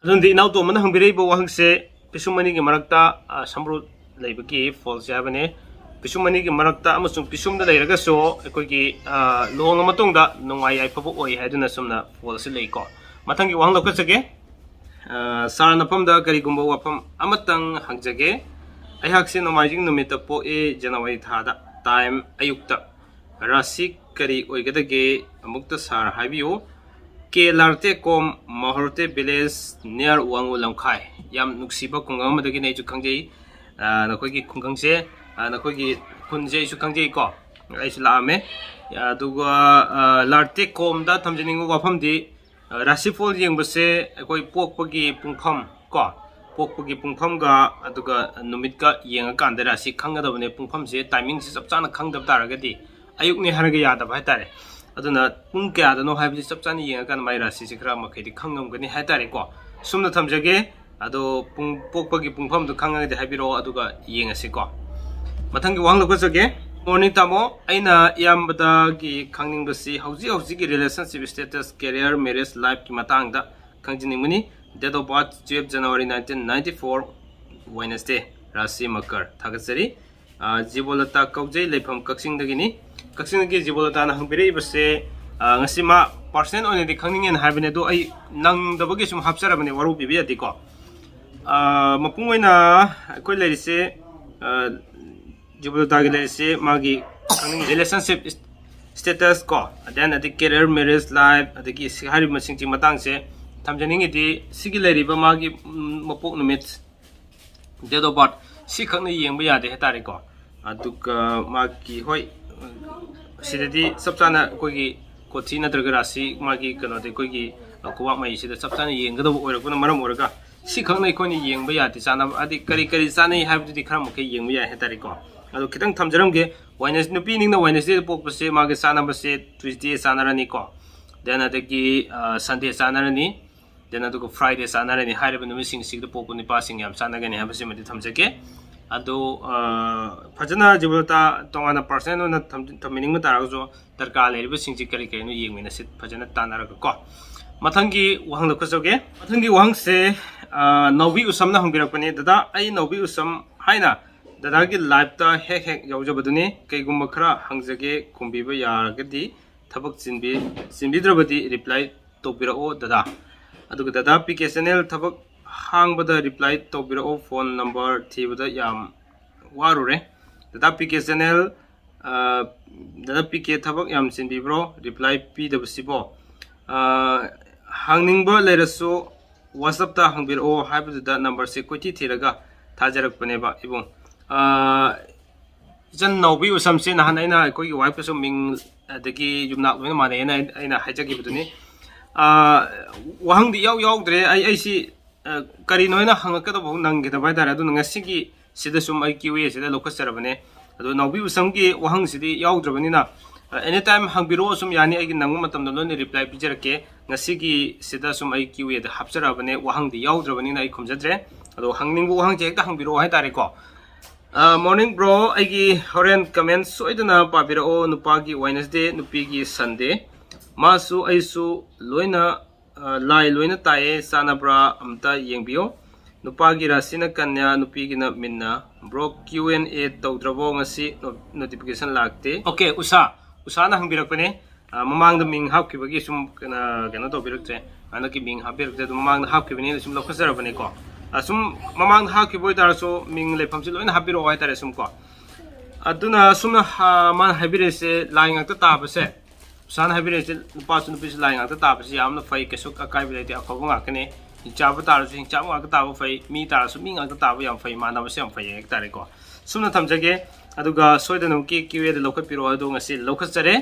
ꯑꯗꯨꯅꯗꯤ ꯏꯅꯥꯎ ꯇꯣꯝꯕꯅ ꯍꯪꯕꯤꯔꯛꯏꯕ ꯋꯥꯍꯪꯁꯦ, ꯄꯤꯁꯨꯝ ꯑꯅꯤꯒꯤ ꯃꯔꯛꯇ, ꯑ, ꯁꯝꯕ꯭ꯔꯨ ꯂꯩꯕꯒꯤ ꯐꯣꯜꯁꯦ ꯍꯥꯏꯕꯅꯦ꯫ ꯄꯤꯁꯨꯝ ꯑꯅꯤꯒꯤ ꯃꯔꯛꯇ ꯑꯃꯁꯨꯡ ꯄꯤꯁꯨꯝꯗ ꯂꯩꯔꯒꯁꯨ ꯑꯩꯈꯣꯏꯒꯤ, ꯑ, ꯂꯨꯍꯣꯡꯉ ꯃꯇꯨꯡꯗ ꯅꯨꯡꯉꯥꯏ ꯌꯥꯏꯐꯕ ꯑꯣꯏ ꯍꯥꯏꯗꯨꯅ ꯁꯨꯝꯅ ꯐꯣꯜꯁꯦ ꯂꯩꯀꯣ꯫ ꯃꯊꯪꯒꯤ ꯋꯥꯍꯪ ꯂꯧꯈꯠꯆꯒꯦ꯫ ꯑ, ꯁꯥꯔ ꯅꯐꯝꯗ ꯀꯔꯤꯒꯨꯝꯕ ꯋꯥꯐꯝ ꯑꯃꯇꯪ ꯍꯪꯖꯒꯦ꯫ ꯑꯩꯍꯥꯛꯁꯦ ꯅꯣꯡꯃꯥꯏꯖꯤꯡ ꯅꯨꯃꯤꯠꯇ ꯄꯣꯛꯑꯦ, ꯖꯅꯋꯥꯔꯤ ꯊꯥꯗ, time ꯑꯌꯨꯛꯇ꯫ ꯔꯥꯁꯤ ꯀꯔꯤ ꯑꯣꯏꯒꯗꯒꯦ? ꯑꯃꯨꯛꯇ ꯁꯥꯔ ꯍꯥꯏꯕꯤꯌꯨ꯫ ꯀꯦ ꯂꯥꯔꯇꯦꯀꯣꯝ, ꯃꯍꯣꯔꯇꯦ village near ꯋꯥꯡꯉꯨ ꯂꯝꯈꯥꯏ꯫ ꯌꯥꯝ ꯅꯨꯡꯁꯤꯕ ꯈꯨꯡꯒꯪ ꯑꯃꯗꯒꯤꯅꯤ, ꯑꯩꯁꯨ ꯈꯪꯖꯩ꯫ ꯑ, ꯅꯈꯣꯏꯒꯤ ꯈꯨꯡꯒꯪꯁꯦ, ꯑ, ꯅꯈꯣꯏꯒꯤ ꯈꯨꯟꯁꯦ ꯑꯩꯁꯨ ꯈꯪꯖꯩꯀꯣ, ꯑꯩꯁꯨ ꯂꯥꯛꯑꯝꯃꯦ꯫ ꯑꯗꯨꯒ, ꯑ, ꯂꯥꯔꯇꯦꯀꯣꯝꯗ ꯊꯝꯖꯅꯤꯡꯕ ꯋꯥꯐꯝꯗꯤ, ꯑ, ꯔꯥꯁꯤꯐꯣꯜ ꯌꯦꯡꯕꯁꯦ ꯑꯩꯈꯣꯏ ꯄꯣꯛꯄꯒꯤ ꯄꯨꯡꯐꯝ ꯀꯣ, ꯄꯣꯛꯄꯒꯤ ꯄꯨꯡꯐꯝꯒ ꯑꯗꯨꯒ ꯅꯨꯃꯤꯠꯀ ꯌꯦꯡꯉꯀꯥꯟꯗ ꯔꯥꯁꯤ ꯈꯪꯒꯗꯕꯅꯦ꯫ ꯄꯨꯡꯐꯝꯁꯦ, timingꯁꯦ ꯆꯞ ꯆꯥꯅ ꯈꯪꯗꯕ ꯇꯥꯔꯒꯗꯤ, ꯑꯌꯨꯛꯅꯦ ꯍꯥꯏꯔꯒ ꯌꯥꯗꯕ ꯍꯥꯏꯇꯥꯔꯦ꯫ ꯑꯗꯨꯅ ꯄꯨꯡ ꯀꯌꯥꯗꯅꯣ ꯍꯥꯏꯕꯁꯤ ꯆꯞ ꯆꯥꯅ ꯌꯦꯡꯉꯀꯥꯟꯗ ꯃꯥꯏ ꯔꯥꯁꯤꯁꯦ ꯈꯔ ꯃꯈꯩꯗꯤ ꯈꯪꯉꯝꯒꯅꯤ ꯍꯥꯏꯇꯥꯔꯦꯀꯣ꯫ ꯁꯨꯝꯅ ꯊꯝꯖꯒꯦ꯫ ꯑꯗꯣ ꯄꯨꯡ, ꯄꯣꯛꯄꯒꯤ ꯄꯨꯡꯐꯝꯗꯣ ꯈꯪꯉꯒꯗꯤ ꯍꯥꯏꯕꯤꯔꯛꯑꯣ, ꯑꯗꯨꯒ ꯌꯦꯡꯉꯁꯤꯀꯣ꯫ ꯃꯊꯪꯒꯤ ꯋꯥꯍꯪ ꯂꯧꯈꯠꯆꯒꯦ꯫ Morning ꯇꯥꯃꯣ, ꯑꯩꯅ ꯏꯌꯥꯝꯕꯗꯒꯤ ꯈꯪꯅꯤꯡꯕꯁꯤ ꯍꯧꯖꯤꯛ ꯍꯧꯖꯤꯛꯀꯤ relationship status, career, marriage lifeꯀꯤ ꯃꯇꯥꯡꯗ ꯈꯪꯖꯅꯤꯡꯕꯅꯤ꯫ Date of birth twelve January nineteen ninety four, Wednesday, ꯔꯥꯁꯤ ꯃꯀꯔ꯫ ꯊꯥꯒꯠꯆꯔꯤ꯫ ꯑ, ꯖꯤꯕꯣꯂꯇꯥ ꯀꯧꯖꯩ, ꯂꯩꯐꯝ ꯀꯛꯆꯤꯡꯗꯒꯤꯅꯤ꯫ ꯀꯛꯆꯤꯡꯗꯒꯤ ꯖꯤꯕꯣꯂꯇꯥꯅ ꯍꯪꯕꯤꯔꯛꯏꯕꯁꯦ, ꯑ, ꯉꯁꯤ ꯃꯥ personal ꯑꯣꯏꯅꯗꯤ ꯈꯪꯅꯤꯡꯉꯦꯅ ꯍꯥꯏꯕꯅꯦ, ꯑꯗꯣ ꯑꯩ ꯅꯪꯗꯕꯒꯤ ꯁꯨꯝ ꯍꯥꯞꯆꯔꯕꯅꯦ, ꯋꯥꯔꯧꯕꯤꯕ ꯌꯥꯗꯦꯀꯣ꯫ ꯑ, ꯃꯄꯨꯡ ꯑꯣꯏꯅ ꯑꯩꯈꯣꯏ ꯂꯩꯔꯤꯁꯦ, ꯑ, ꯖꯤꯕꯣꯂꯇꯥꯒꯤ ꯂꯩꯔꯤꯁꯦ ꯃꯥꯒꯤ ꯈꯪꯅꯤꯡ-, relationship status ꯀꯣ, then ꯑꯗꯩ career, marriage life, ꯑꯗꯒꯤ ꯁꯤ ꯍꯥꯏꯔꯤꯕꯁꯤꯡꯁꯤ ꯃꯇꯥꯡꯁꯦ ꯊꯝꯖꯅꯤꯡꯉꯤꯗꯤ, ꯁꯤꯒꯤ ꯂꯩꯔꯤꯕ ꯃꯥꯒꯤ, ꯎꯝ, ꯃꯄꯣꯛ ꯅꯨꯃꯤꯠ, date of birth, ꯁꯤꯈꯛꯅ ꯌꯦꯡꯕ ꯌꯥꯗꯦ ꯍꯥꯏꯇꯥꯔꯦꯀꯣ꯫ ꯑꯗꯨꯒ ꯃꯥꯒꯤ, ꯍꯣꯏ, ꯁꯤꯗꯗꯤ ꯆꯞ ꯆꯥꯅ ꯑꯩꯈꯣꯏꯒꯤ ꯀꯣꯊꯤ ꯅꯠꯇ꯭ꯔꯒ ꯔꯥꯁꯤ, ꯃꯥꯒꯤ ꯀꯩꯅꯣꯗꯤ ꯑꯩꯈꯣꯏꯒꯤ ꯈꯨꯕꯥꯛ ꯃꯌꯤꯁꯤꯗ ꯆꯞ ꯆꯥꯅ ꯌꯦꯡꯒꯗꯕ ꯑꯣꯏꯔꯛꯄꯅ ꯃꯔꯝ ꯑꯣꯏꯔꯒ, ꯁꯤꯈꯛꯅ ꯑꯩꯈꯣꯏꯅ ꯌꯦꯡꯕ ꯌꯥꯗꯦ꯫ ꯆꯥꯅꯕ ꯍꯥꯏꯗꯤ ꯀꯔꯤ ꯀꯔꯤ ꯆꯥꯅꯩ ꯍꯥꯏꯕꯗꯨꯗꯤ ꯈꯔ ꯃꯈꯩ ꯌꯦꯡꯕ ꯌꯥꯏ ꯍꯥꯏꯇꯥꯔꯦꯀꯣ꯫ ꯑꯗꯣ ꯈꯤꯇꯪ ꯊꯝꯖꯔꯝꯒꯦ꯫ ꯋꯥꯏꯅꯁ ꯅꯨꯄꯤꯅꯤꯡꯅ ꯋꯥꯏꯅꯁꯗꯦꯗ ꯄꯣꯛꯄꯁꯦ, ꯃꯥꯒꯤ ꯆꯥꯅꯕꯁꯦ ꯇ꯭ꯌꯨꯁꯗꯦ ꯆꯥꯅꯔꯅꯤꯀꯣ꯫ Then ꯑꯗꯒꯤ ꯁꯟꯗꯦ ꯆꯥꯅꯔꯅꯤ꯫ Then ꯑꯗꯨꯒ ꯐ꯭ꯔꯥꯏꯗꯦ ꯆꯥꯅꯔꯅꯤ꯫ ꯍꯥꯏꯔꯤꯕ ꯅꯨꯃꯤꯠꯁꯤꯡꯁꯤꯗ ꯄꯣꯛꯄ ꯅꯨꯄꯥꯁꯤꯡ ꯌꯥꯝ ꯆꯥꯟꯅꯒꯅꯤ ꯍꯥꯏꯕꯁꯤꯃꯗꯤ ꯊꯝꯖꯒꯦ꯫ ꯑꯗꯣ ꯐꯖꯅ ꯖꯤꯕꯂꯇꯥ ꯇꯣꯉꯥꯟꯅ ꯄꯥꯔꯁꯅꯦꯜ ꯑꯣꯏꯅ ꯊꯝꯕꯤꯅꯤꯡꯕ ꯇꯥꯔꯒꯁꯨ, ꯗꯔꯀꯥꯔ ꯂꯩꯔꯤꯕꯁꯤꯡꯁꯤ ꯀꯔꯤ ꯀꯔꯤꯅꯣ ꯌꯦꯡꯃꯤꯟꯅꯁꯤ ꯐꯖꯅ ꯇꯥꯟꯅꯔꯒ ꯀꯣ꯫ ꯃꯊꯪꯒꯤ ꯋꯥꯍꯪ ꯂꯧꯈꯠꯆꯒꯦ꯫ ꯃꯊꯪꯒꯤ ꯋꯥꯍꯪꯁꯦ ꯅꯥꯎꯕꯤ ꯎꯁꯝꯅ ꯍꯪꯕꯤꯔꯛꯄꯅꯦ꯫ "ꯗꯗꯥ, ꯑꯩ ꯅꯥꯎꯕꯤ ꯎꯁꯝ ꯍꯥꯏꯅ ꯗꯗꯥꯒꯤ ꯂꯥꯏꯐꯇ ꯍꯦꯛ ꯍꯦꯛ ꯌꯥꯎꯖꯕꯗꯨꯅꯤ꯫ ꯀꯩꯒꯨꯝꯕ ꯈꯔ ꯍꯪꯖꯒꯦ, ꯈꯨꯝꯕꯤꯕ ꯌꯥꯔꯒꯗꯤ ꯊꯕꯛ ꯆꯤꯟꯕꯤ ꯆꯤꯟꯕꯤꯗ꯭ꯔꯕꯗꯤ ꯔꯤꯄ꯭ꯂꯥꯏ ꯇꯧꯕꯤꯔꯛꯑꯣ ꯗꯗꯥ꯫ ꯑꯗꯨꯒ ꯗꯗꯥ ꯄꯤ ꯀꯦ ꯆꯦꯅꯦꯜ ꯊꯕꯛ ꯍꯥꯡꯕꯗ ꯔꯤꯄ꯭ꯂꯥꯏ ꯇꯧꯕꯤꯔꯛꯑꯣ꯫ ꯐꯣꯟ ꯅꯝꯕꯔ ꯊꯤꯕꯗ ꯌꯥꯝ ꯋꯥꯔꯨꯔꯦ꯫ ꯗꯗꯥ ꯄꯤ ꯀꯦ ꯆꯦꯅꯦꯜ, ꯗꯗꯥ ꯄꯤ ꯀꯦ ꯊꯕꯛ ꯌꯥꯝ ꯆꯤꯟꯕꯤꯕ꯭ꯔꯣ? ꯔꯤꯄ꯭ꯂꯥꯏ ꯄꯤꯗꯕꯁꯤꯕꯣ?" ꯍꯪꯅꯤꯡꯕ ꯂꯩꯔꯁꯨ ꯋꯥꯆꯞꯇ ꯍꯪꯕꯤꯔꯛꯑꯣ ꯍꯥꯏꯕꯗꯨꯗ ꯅꯝꯕꯔꯁꯦ ꯀꯣꯏꯊꯤ ꯊꯤꯔꯒ ꯊꯥꯖꯔꯛꯄꯅꯦꯕ ꯏꯕꯨꯡ꯫ ꯏꯆꯟ ꯅꯥꯎꯕꯤ ꯎꯁꯝꯁꯦ ꯅꯍꯥꯟ ꯑꯩꯅ ꯑꯩꯈꯣꯏꯒꯤ ꯋꯥꯏꯐꯀꯁꯨ ꯃꯤꯡ ꯑꯗꯒꯤ ꯌꯨꯝꯅꯥꯛ ꯂꯣꯏꯅ ꯃꯥꯟꯅꯩꯅ ꯑꯩꯅ ꯍꯥꯏꯖꯈꯤꯕꯗꯨꯅꯤ꯫ ꯋꯥꯍꯪꯗꯤ ꯏꯌꯥꯎ ꯌꯥꯎꯗ꯭ꯔꯦ꯫ ꯑꯩ ꯑꯩꯁꯤ ꯀꯔꯤꯅꯣ ꯍꯥꯏꯅ ꯍꯪꯉꯛꯀꯗꯕ ꯅꯪꯈꯤꯗꯕ ꯍꯥꯏꯇꯥꯔꯦ꯫ ꯑꯗꯨꯅ ꯉꯁꯤꯒꯤ ꯁꯤꯗ ꯁꯨꯝ ꯑꯩ ꯀ꯭ꯌꯨ ꯑꯦ ꯁꯤꯗ ꯂꯧꯈꯠꯆꯔꯕꯅꯦ꯫ ꯑꯗꯣ ꯅꯥꯎꯕꯤ ꯎꯁꯝꯒꯤ ꯋꯥꯍꯪꯁꯤꯗꯤ ꯌꯥꯎꯗ꯭ꯔꯕꯅꯤꯅ, ꯑꯦꯅꯤ ꯇꯥꯏꯝ ꯍꯪꯕꯤꯔꯛꯑꯣ, ꯁꯨꯝ ꯌꯥꯅꯤ, ꯑꯩꯒꯤ ꯅꯪꯕ ꯃꯇꯝꯗ ꯂꯣꯏꯅ ꯔꯤꯄ꯭ꯂꯥꯏ ꯄꯤꯖꯔꯛꯀꯦ꯫ ꯉꯁꯤꯒꯤ ꯁꯤꯗ ꯁꯨꯝ ꯑꯩ ꯀ꯭ꯌꯨ ꯑꯦꯗ ꯍꯥꯞꯆꯔꯛꯑꯕꯅꯦ, ꯋꯥꯍꯪꯗꯤ ꯌꯥꯎꯗ꯭ꯔꯕꯅꯤꯅ ꯑꯩ ꯈꯨꯝꯖꯗ꯭ꯔꯦ꯫ ꯑꯗꯣ ꯍꯪꯅꯤꯡꯕ ꯋꯥꯍꯪꯁꯦ ꯍꯦꯛꯇ ꯍꯪꯕꯤꯔꯛꯑꯣ ꯍꯥꯏꯇꯥꯔꯦꯀꯣ꯫ ꯃꯣꯔꯅꯤꯡ ꯕ꯭ꯔꯣ, ꯑꯩꯒꯤ ꯍꯣꯔꯦꯟ ꯀꯃꯦꯟ ꯁꯣꯏꯗꯅ ꯄꯥꯕꯤꯔꯛꯑꯣ꯫ ꯅꯨꯄꯥꯒꯤ ꯋꯦꯅꯁꯗꯦ, ꯅꯨꯄꯤꯒꯤ ꯁꯟꯗꯦ, ꯃꯥꯁꯨ ꯑꯩꯁꯨ ꯂꯣꯏꯅ ꯂꯥꯏ ꯂꯣꯏꯅ ꯇꯥꯏꯌꯦ, ꯆꯥꯟꯅꯕ꯭ꯔꯥ ꯑꯝꯇ ꯌꯦꯡꯕꯤꯌꯣ꯫ ꯅꯨꯄꯥꯒꯤ ꯔꯥꯁꯤꯅ Kanya, ꯅꯨꯄꯤꯒꯤꯅ ꯃꯤꯟꯅ꯫ Bro, Q N A ꯇꯧꯗ꯭ꯔꯕꯣ ꯉꯁꯤ? ꯅꯣꯇꯤꯐꯤꯀꯦꯁꯟ ꯂꯥꯛꯇꯦ꯫ ꯑꯣꯀꯦ, ꯎꯁꯥ, ꯎꯁꯥꯅ ꯍꯪꯕꯤꯔꯛꯄꯅꯦ꯫ ꯃꯃꯥꯡꯗ ꯃꯤꯡ ꯍꯥꯞꯈꯤꯕꯒꯤ ꯁꯨꯝ ꯀꯩꯅꯣ ꯇꯧꯕꯤꯔꯛꯇ꯭ꯔꯦ꯫ ꯍꯟꯗꯛꯀꯤ ꯃꯤꯡ ꯍꯥꯞꯄꯤꯔꯛꯇꯦ, ꯑꯗꯨ ꯃꯃꯥꯡꯗ ꯍꯥꯞꯈꯤꯕꯅꯤꯅ ꯁꯨꯝ ꯂꯧꯈꯠꯆꯔꯕꯅꯦꯀꯣ꯫ ꯁꯨꯝ ꯃꯃꯥꯡꯗ ꯍꯥꯞꯈꯤꯕ ꯑꯣꯏꯇꯥꯔꯁꯨ ꯃꯤꯡ ꯂꯩꯐꯝꯁꯤ ꯂꯣꯏꯅ ꯍꯥꯞꯄꯤꯔꯛꯑꯣ ꯍꯥꯏꯇꯥꯔꯦ ꯁꯨꯝ ꯀꯣ꯫ ꯑꯗꯨꯅ ꯁꯨꯝꯅ ꯃꯥꯅ ꯍꯥꯏꯕꯤꯔꯛꯏꯁꯦ, ꯂꯥꯏ ꯉꯥꯛꯇ ꯇꯥꯕꯁꯦ, ꯎꯁꯥꯅ ꯍꯥꯏꯕꯤꯔꯛꯏꯁꯦ, ꯅꯨꯄꯥꯁꯨ ꯅꯨꯄꯤꯁꯨ ꯂꯥꯏ ꯉꯥꯛꯇ ꯇꯥꯕꯁꯤ ꯌꯥꯝꯅ ꯐꯩ, ꯀꯩꯁꯨ ꯑꯀꯥꯏꯕ ꯂꯩꯇꯦ, ꯑꯐꯕ ꯉꯥꯛꯇꯅꯦ꯫ ꯍꯤꯡꯆꯥꯕ ꯇꯥꯔꯁꯨ ꯍꯤꯡꯆꯥꯕ ꯉꯥꯛꯇ ꯇꯥꯕ ꯐꯩ, ꯃꯤ ꯇꯥꯔꯁꯨ ꯃꯤ ꯉꯥꯛꯇ ꯇꯥꯕ ꯌꯥꯝ ꯐꯩ, ꯃꯥꯟꯅꯕꯁꯦ ꯌꯥꯝ ꯐꯩ ꯍꯥꯏꯇꯥꯔꯦꯀꯣ꯫ ꯁꯨꯝꯅ ꯊꯝꯖꯒꯦ꯫ ꯑꯗꯨꯒ ꯁꯣꯏꯗꯅꯃꯛꯀꯤ ꯀ꯭ꯌꯨ ꯑꯦꯗ ꯂꯧꯈꯠꯄꯤꯔꯛꯑꯣ꯫ ꯑꯗꯨ ꯉꯁꯤ ꯂꯧꯈꯠꯆꯔꯦ꯫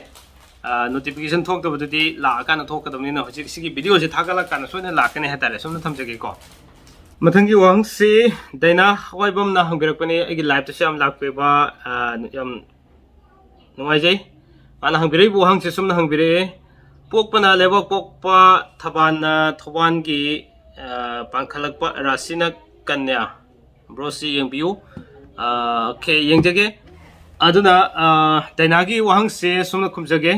ꯅꯣꯇꯤꯐꯤꯀꯦꯁꯟ ꯊꯣꯛꯇꯕꯗꯨꯗꯤ ꯂꯥꯛꯑꯀꯥꯟꯗ ꯊꯣꯛꯀꯗꯕꯅꯤꯅ ꯍꯧꯖꯤꯛ ꯁꯤꯒꯤ ꯚꯤꯗꯤꯑꯣꯁꯦ ꯊꯥꯒꯠꯂꯀꯥꯟꯗ ꯁꯣꯏꯗꯅ ꯂꯥꯛꯀꯅꯤ ꯍꯥꯏꯇꯥꯔꯦ꯫ ꯁꯣꯝꯗ ꯊꯝꯖꯒꯦꯀꯣ꯫ ꯃꯊꯪꯒꯤ ꯋꯥꯍꯪꯁꯤ ꯗꯥꯏꯅꯥ ꯍꯋꯥꯏꯕꯝꯅ ꯍꯪꯕꯤꯔꯛꯄꯅꯤ꯫ ꯑꯩꯒꯤ ꯂꯥꯏꯞꯇꯁꯨ ꯌꯥꯝ ꯂꯥꯛꯄꯤꯕ, ꯌꯥꯝ ꯅꯨꯡꯉꯥꯏꯖꯩ꯫ ꯃꯥꯅ ꯍꯪꯕꯤꯔꯛꯏꯕ ꯋꯥꯍꯪꯁꯦ ꯁꯨꯝꯅ ꯍꯪꯕꯤꯔꯛꯑꯦ: "ꯄꯣꯛꯄꯅ ꯂꯩꯕꯥꯛ ꯄꯣꯛꯄ, ꯊꯕꯥꯟꯅ ꯊꯧꯕꯥꯟꯒꯤ, ꯄꯥꯟꯈꯠꯂꯛꯄ, ꯔꯥꯁꯤꯅ ꯀꯟꯌꯥ꯫ ꯕ꯭ꯔꯣꯁꯤ ꯌꯦꯡꯕꯤꯌꯨ"꯫ ꯑꯣꯀꯦ, ꯌꯦꯡꯖꯒꯦ꯫ ꯑꯗꯨꯅ ꯗꯥꯏꯅꯥꯒꯤ ꯋꯥꯍꯪꯁꯦ ꯁꯨꯝꯅ ꯈꯨꯝꯖꯒꯦ꯫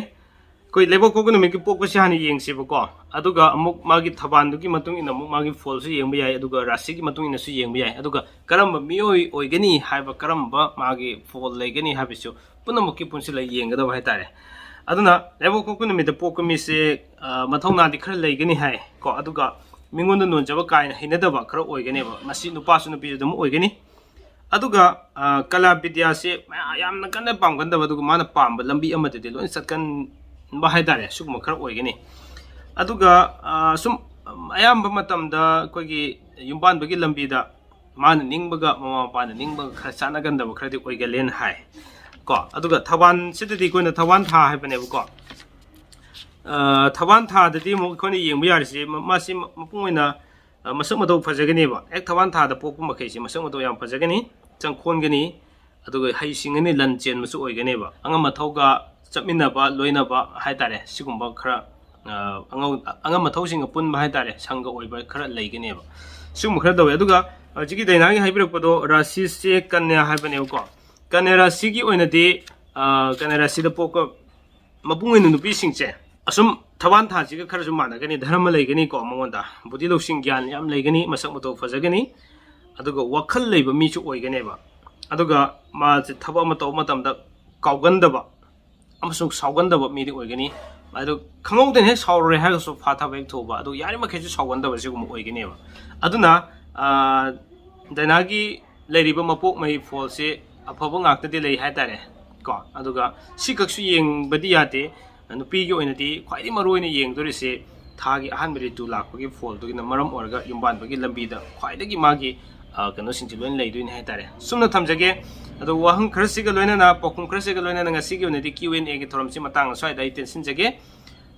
ꯑꯩꯈꯣꯏ ꯂꯩꯕꯥꯛ ꯄꯣꯛꯄ ꯅꯨꯃꯤꯠꯀꯤ ꯄꯣꯛꯄꯁꯤ ꯍꯥꯟꯅ ꯌꯦꯡꯁꯦꯕꯀꯣ꯫ ꯑꯗꯨꯒ ꯑꯃꯨꯛ ꯃꯥꯒꯤ ꯊꯕꯥꯟꯗꯨꯒꯤ ꯃꯇꯨꯡ ꯏꯟꯅ ꯑꯃꯨꯛ ꯃꯥꯒꯤ ꯐꯣꯜꯁꯨ ꯌꯦꯡꯕ ꯌꯥꯏ, ꯑꯗꯨꯒ ꯔꯥꯁꯤꯒꯤ ꯃꯇꯨꯡ ꯏꯟꯅꯁꯨ ꯌꯦꯡꯕ ꯌꯥꯏ, ꯑꯗꯨꯒ ꯀꯔꯝꯕ ꯃꯤꯑꯣꯏ ꯑꯣꯏꯒꯅꯤ ꯍꯥꯏꯕ, ꯀꯔꯝꯕ ꯃꯥꯒꯤ ꯐꯣꯜ ꯂꯩꯒꯅꯤ ꯍꯥꯏꯕꯁꯨ ꯄꯨꯝꯅꯃꯛꯀꯤ ꯄꯨꯟꯁꯤꯜꯂꯒ ꯌꯦꯡꯒꯗꯕ ꯍꯥꯏꯇꯥꯔꯦ꯫ ꯑꯗꯨꯅ ꯂꯩꯕꯥꯛ ꯄꯣꯛꯄ ꯅꯨꯃꯤꯠꯇ ꯄꯣꯛꯄ ꯃꯤꯁꯦ ꯃꯊꯧꯅꯥꯗꯤ ꯈꯔ ꯂꯩꯒꯅꯤ ꯍꯥꯏ ꯀꯣ꯫ ꯑꯗꯨꯒ ꯃꯤꯉꯣꯟꯗ ꯅꯣꯟꯖꯕ ꯀꯥ ꯍꯦꯟꯅ ꯍꯩꯅꯗꯕ ꯈꯔ ꯑꯣꯏꯒꯅꯦꯕ꯫ ꯃꯁꯤ ꯅꯨꯄꯥꯁꯨ ꯅꯨꯄꯤꯁꯨ ꯑꯗꯨꯝ ꯑꯣꯏꯒꯅꯤ꯫ ꯑꯗꯨꯒ ꯀꯂꯥ ꯕꯤꯗ꯭ꯌꯥꯁꯦ ꯃꯌꯥꯝ ꯌꯥꯝꯅ ꯀꯟꯅ ꯄꯥꯝꯒꯟꯗꯕ, ꯑꯗꯨꯒ ꯃꯥꯅ ꯄꯥꯝꯕ ꯂꯝꯕꯤ ꯑꯃꯗꯗꯤ ꯂꯣꯏꯅ ꯆꯠꯀꯟꯕ ꯍꯥꯏꯇꯥꯔꯦ꯫ ꯁꯤꯒꯨꯝꯕ ꯈꯔ ꯑꯣꯏꯒꯅꯤ꯫ ꯑꯗꯨꯒ ꯁꯨꯝ ꯑꯌꯥꯝꯕ ꯃꯇꯝꯗ ꯑꯩꯈꯣꯏꯒꯤ ꯌꯨꯝꯕꯥꯟꯕꯒꯤ ꯂꯝꯕꯤꯗ ꯃꯥꯅ ꯅꯤꯡꯕꯒ ꯃꯃꯥ ꯃꯄꯥꯅ ꯅꯤꯡꯕꯒ ꯈꯔ ꯆꯥꯟꯅꯒꯟꯗꯕ ꯈꯔꯗꯤ ꯑꯣꯏꯒꯜꯂꯦꯅ ꯍꯥꯏ ꯀꯣ꯫ ꯑꯗꯨꯒ ꯊꯧꯕꯥꯟꯁꯤꯗꯗꯤ ꯑꯩꯈꯣꯏꯅ ꯊꯧꯕꯥꯟ ꯊꯥ ꯍꯥꯏꯕꯅꯦꯕꯀꯣ꯫ ꯊꯧꯕꯥꯟ ꯊꯥꯗꯗꯤ ꯑꯃꯨꯛ ꯑꯩꯈꯣꯏꯅ ꯌꯦꯡꯕ ꯌꯥꯔꯤꯁꯦ, ꯃꯥꯁꯤ ꯃꯄꯨꯡ ꯑꯣꯏꯅ ꯃꯁꯛ ꯃꯇꯧ ꯐꯖꯒꯅꯦꯕ꯫ ꯍꯦꯛ ꯊꯧꯕꯥꯟ ꯊꯥꯗ ꯄꯣꯛꯄ ꯃꯈꯩꯁꯦ ꯃꯁꯛ ꯃꯇꯧ ꯌꯥꯝ ꯐꯖꯒꯅꯤ, ꯆꯪꯈꯣꯟꯒꯅꯤ, ꯑꯗꯨꯒ ꯍꯩ ꯁꯤꯡꯒꯅꯤ, ꯂꯟ ꯆꯦꯟꯕꯁꯨ ꯑꯣꯏꯒꯅꯦꯕ꯫ ꯑꯉꯝ ꯑꯊꯧꯒ ꯆꯠꯃꯤꯟꯅꯕ, ꯂꯣꯏꯅꯕ ꯍꯥꯏꯇꯥꯔꯦ, ꯁꯤꯒꯨꯝꯕ ꯈꯔ, ꯑꯉꯧ-, ꯑꯉꯝ ꯑꯊꯧꯁꯤꯡꯒ ꯄꯨꯟꯕ ꯍꯥꯏꯇꯥꯔꯦ, ꯁꯪꯒ ꯑꯣꯏꯕ ꯈꯔ ꯂꯩꯒꯅꯦꯕ꯫ ꯁꯤꯒꯨꯝꯕ ꯈꯔ ꯇꯧꯋꯦ꯫ ꯑꯗꯨꯒ ꯍꯧꯖꯤꯛꯀꯤ ꯗꯥꯏꯅꯥꯒꯤ ꯍꯥꯏꯕꯤꯔꯛꯄꯗꯣ, ꯔꯥꯁꯤꯁꯦ ꯀꯟꯌꯥ ꯍꯥꯏꯕꯅꯦꯕꯀꯣ꯫ ꯀꯟꯌꯥ ꯔꯥꯁꯤꯒꯤ ꯑꯣꯏꯅꯗꯤ, ꯀꯟꯌꯥ ꯔꯥꯁꯤꯗ ꯄꯣꯛꯄ ꯃꯄꯨꯡ ꯑꯣꯏꯅ ꯅꯨꯄꯤꯁꯤꯡꯁꯦ ꯑꯁꯨꯝ ꯊꯧꯕꯥꯟ ꯊꯥꯁꯤꯒ ꯈꯔꯁꯨ ꯃꯥꯟꯅꯒꯅꯤ, ꯙꯔꯃ ꯂꯩꯒꯅꯤꯀꯣ ꯃꯉꯣꯟꯗ, ꯕꯨꯙꯤ ꯂꯧꯁꯤꯡ ꯒ꯭ꯌꯥꯟ ꯌꯥꯝ ꯂꯩꯒꯅꯤ, ꯃꯁꯛ ꯃꯇꯧ ꯐꯖꯒꯅꯤ, ꯑꯗꯨꯒ ꯋꯥꯈꯜ ꯂꯩꯕ ꯃꯤꯁꯨ ꯑꯣꯏꯒꯅꯦꯕ꯫ ꯑꯗꯨꯒ ꯃꯥꯁꯦ ꯊꯕꯛ ꯑꯃ ꯇꯧꯕ ꯃꯇꯝꯗ ꯀꯥꯎꯒꯟꯗꯕ ꯑꯃꯁꯨꯡ ꯁꯥꯎꯒꯟꯗꯕ ꯃꯤꯗꯤ ꯑꯣꯏꯒꯅꯤ꯫ ꯑꯗꯨ ꯈꯪꯍꯧꯗꯅ ꯍꯦꯛ ꯁꯥꯎꯔꯨꯔꯦ ꯍꯥꯏꯔꯒꯁꯨ ꯐꯥꯊꯕ ꯍꯦꯛ ꯊꯨꯕ, ꯑꯗꯨ ꯌꯥꯔꯤꯃꯈꯩꯁꯨ ꯁꯥꯎꯒꯟꯗꯕ ꯁꯤꯒꯨꯝꯕ ꯑꯣꯏꯒꯅꯦꯕ꯫ ꯑꯗꯨꯅ ꯗꯥꯏꯅꯥꯒꯤ ꯂꯩꯔꯤꯕ ꯃꯄꯣꯛ ꯃꯍꯩ ꯐꯣꯜꯁꯦ ꯑꯐꯕ ꯉꯥꯛꯇꯗꯤ ꯂꯩ ꯍꯥꯏꯇꯥꯔꯦ ꯀꯣ꯫ ꯑꯗꯨꯒ ꯁꯤꯈꯛꯁꯨ ꯌꯦꯡꯕꯗꯤ ꯌꯥꯗꯦ꯫ ꯅꯨꯄꯤꯒꯤ ꯑꯣꯏꯅꯗꯤ ꯈ꯭ꯋꯥꯏꯗꯒꯤ ꯃꯔꯨ ꯑꯣꯏꯅ ꯌꯦꯡꯗꯣꯔꯤꯁꯦ ꯊꯥꯒꯤ ꯑꯍꯥꯟꯕ ꯔꯤꯇꯨ ꯂꯥꯛꯄꯒꯤ ꯐꯣꯜꯗꯨꯒꯤꯅ ꯃꯔꯝ ꯑꯣꯏꯔꯒ ꯌꯨꯝꯕꯥꯟꯕꯒꯤ ꯂꯝꯕꯤꯗ ꯈ꯭ꯋꯥꯏꯗꯒꯤ ꯃꯥꯒꯤ, ꯑ, ꯀꯩꯅꯣꯁꯤꯡꯁꯦ ꯂꯣꯏꯅ ꯂꯩꯗꯣꯏꯅꯦ ꯍꯥꯏꯇꯥꯔꯦ꯫ ꯁꯨꯝꯅ ꯊꯝꯖꯒꯦ, ꯑꯗꯣ ꯋꯥꯍꯪ ꯈꯔꯁꯤꯒ ꯂꯣꯏꯅꯅ, ꯄꯥꯎꯈꯨꯝ ꯈꯔꯁꯤꯒ ꯂꯣꯏꯅꯅ ꯉꯁꯤꯒꯤ ꯑꯣꯏꯅꯗꯤ Q and Aꯒꯤ ꯊꯧꯔꯝꯁꯤ ꯃꯇꯥꯡ ꯑꯁ꯭ꯋꯥꯏꯗ ꯑꯩ ꯇꯦꯟꯁꯤꯟꯖꯒꯦ꯫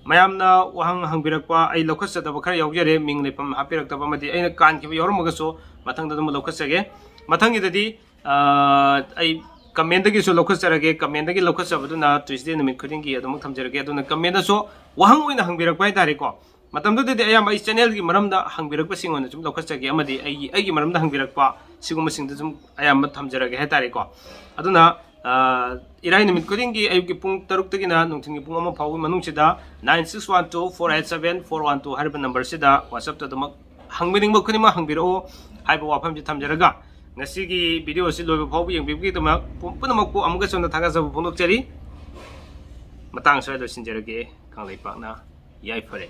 ꯃꯌꯥꯝꯅ ꯋꯥꯍꯪ ꯍꯪꯕꯤꯔꯛꯄ ꯑꯩ ꯂꯧꯈꯠꯆꯗꯕ ꯈꯔ ꯌꯥꯎꯖꯔꯦ, ꯃꯤꯡ ꯂꯩꯐꯝ ꯍꯥꯞꯄꯤꯔꯛꯇꯕ ꯑꯃꯗꯤ ꯑꯩꯅ ꯀꯥꯟꯈꯤꯕ ꯌꯥꯎꯔꯝꯃꯒꯁꯨ ꯃꯊꯪꯗ ꯑꯗꯨꯝ ꯂꯧꯈꯠꯆꯒꯦ꯫ ꯃꯊꯪꯒꯤꯗꯗꯤ ꯑ, ꯑꯩ commentꯗꯒꯤꯁꯨ ꯂꯧꯈꯠꯆꯔꯒꯦ, commentꯗꯒꯤ ꯂꯧꯈꯠꯆꯕꯗꯨꯅ Tuesday ꯅꯨꯃꯤꯠ ꯈꯨꯗꯤꯡꯒꯤ ꯑꯗꯨꯃꯛ ꯊꯝꯖꯔꯒꯦ꯫ ꯑꯗꯨꯅ commentꯗꯁꯨ ꯋꯥꯍꯪ ꯑꯣꯏꯅ ꯍꯪꯕꯤꯔꯛꯄ ꯍꯥꯏꯇꯥꯔꯦꯀꯣ꯫ ꯃꯇꯝꯗꯨꯗꯗꯤ ꯑꯌꯥꯝꯕ ꯑꯩ channelꯒꯤ ꯃꯔꯝꯗ ꯍꯪꯕꯤꯔꯛꯄꯁꯤꯡ ꯑꯣꯏꯅ ꯁꯨꯝ ꯂꯧꯈꯠꯆꯒꯦ, ꯑꯃꯗꯤ ꯑꯩꯒꯤ, ꯑꯩꯒꯤ ꯃꯔꯝꯗ ꯍꯪꯕꯤꯔꯛꯄ ꯁꯤꯒꯨꯝꯕꯁꯤꯡꯗ ꯁꯨꯝ ꯑꯌꯥꯝꯕ ꯊꯝꯖꯔꯒꯦ ꯍꯥꯏꯇꯥꯔꯦꯀꯣ꯫ ꯑꯗꯨꯅ, ꯑ, ꯏꯔꯥꯏ ꯅꯨꯃꯤꯠ ꯈꯨꯗꯤꯡꯒꯤ ꯑꯌꯨꯛꯀꯤ ꯄꯨꯡ ꯇꯔꯨꯛꯇꯒꯤꯅ ꯅꯨꯡꯊꯤꯜꯒꯤ ꯄꯨꯡ ꯑꯃ ꯐꯥꯎꯕꯒꯤ ꯃꯅꯨꯡꯁꯤꯗ nine six one two four eight seven four one two ꯍꯥꯏꯔꯤꯕ numberꯁꯤꯗ WhatsAppꯇ ꯑꯗꯨꯃꯛ ꯍꯪꯕꯤꯅꯤꯡꯕ ꯈꯨꯗꯤꯡꯃꯛ ꯍꯪꯕꯤꯔꯛꯎ ꯍꯥꯏꯕ ꯋꯥꯐꯝꯁꯤ ꯊꯝꯖꯔꯒ, ꯉꯁꯤꯒꯤ video ꯑꯁꯤ ꯂꯣꯏꯕ ꯐꯥꯎꯕ ꯌꯦꯡꯕꯤꯕꯒꯤꯗꯃꯛ ꯄꯨꯝ-, ꯄꯨꯝꯅꯃꯛꯄꯨ ꯑꯃꯨꯛꯀꯁꯨ ꯍꯟꯅ ꯊꯥꯒꯠꯆꯕ ꯐꯣꯡꯗꯣꯛꯆꯔꯤ꯫ ꯃꯇꯥꯡ ꯑꯁ꯭ꯋꯥꯏꯗ ꯂꯣꯏꯁꯤꯟꯖꯔꯒꯦ꯫ ꯀꯪꯂꯩꯄꯥꯛꯅ ꯌꯥꯏꯐꯔꯦ꯫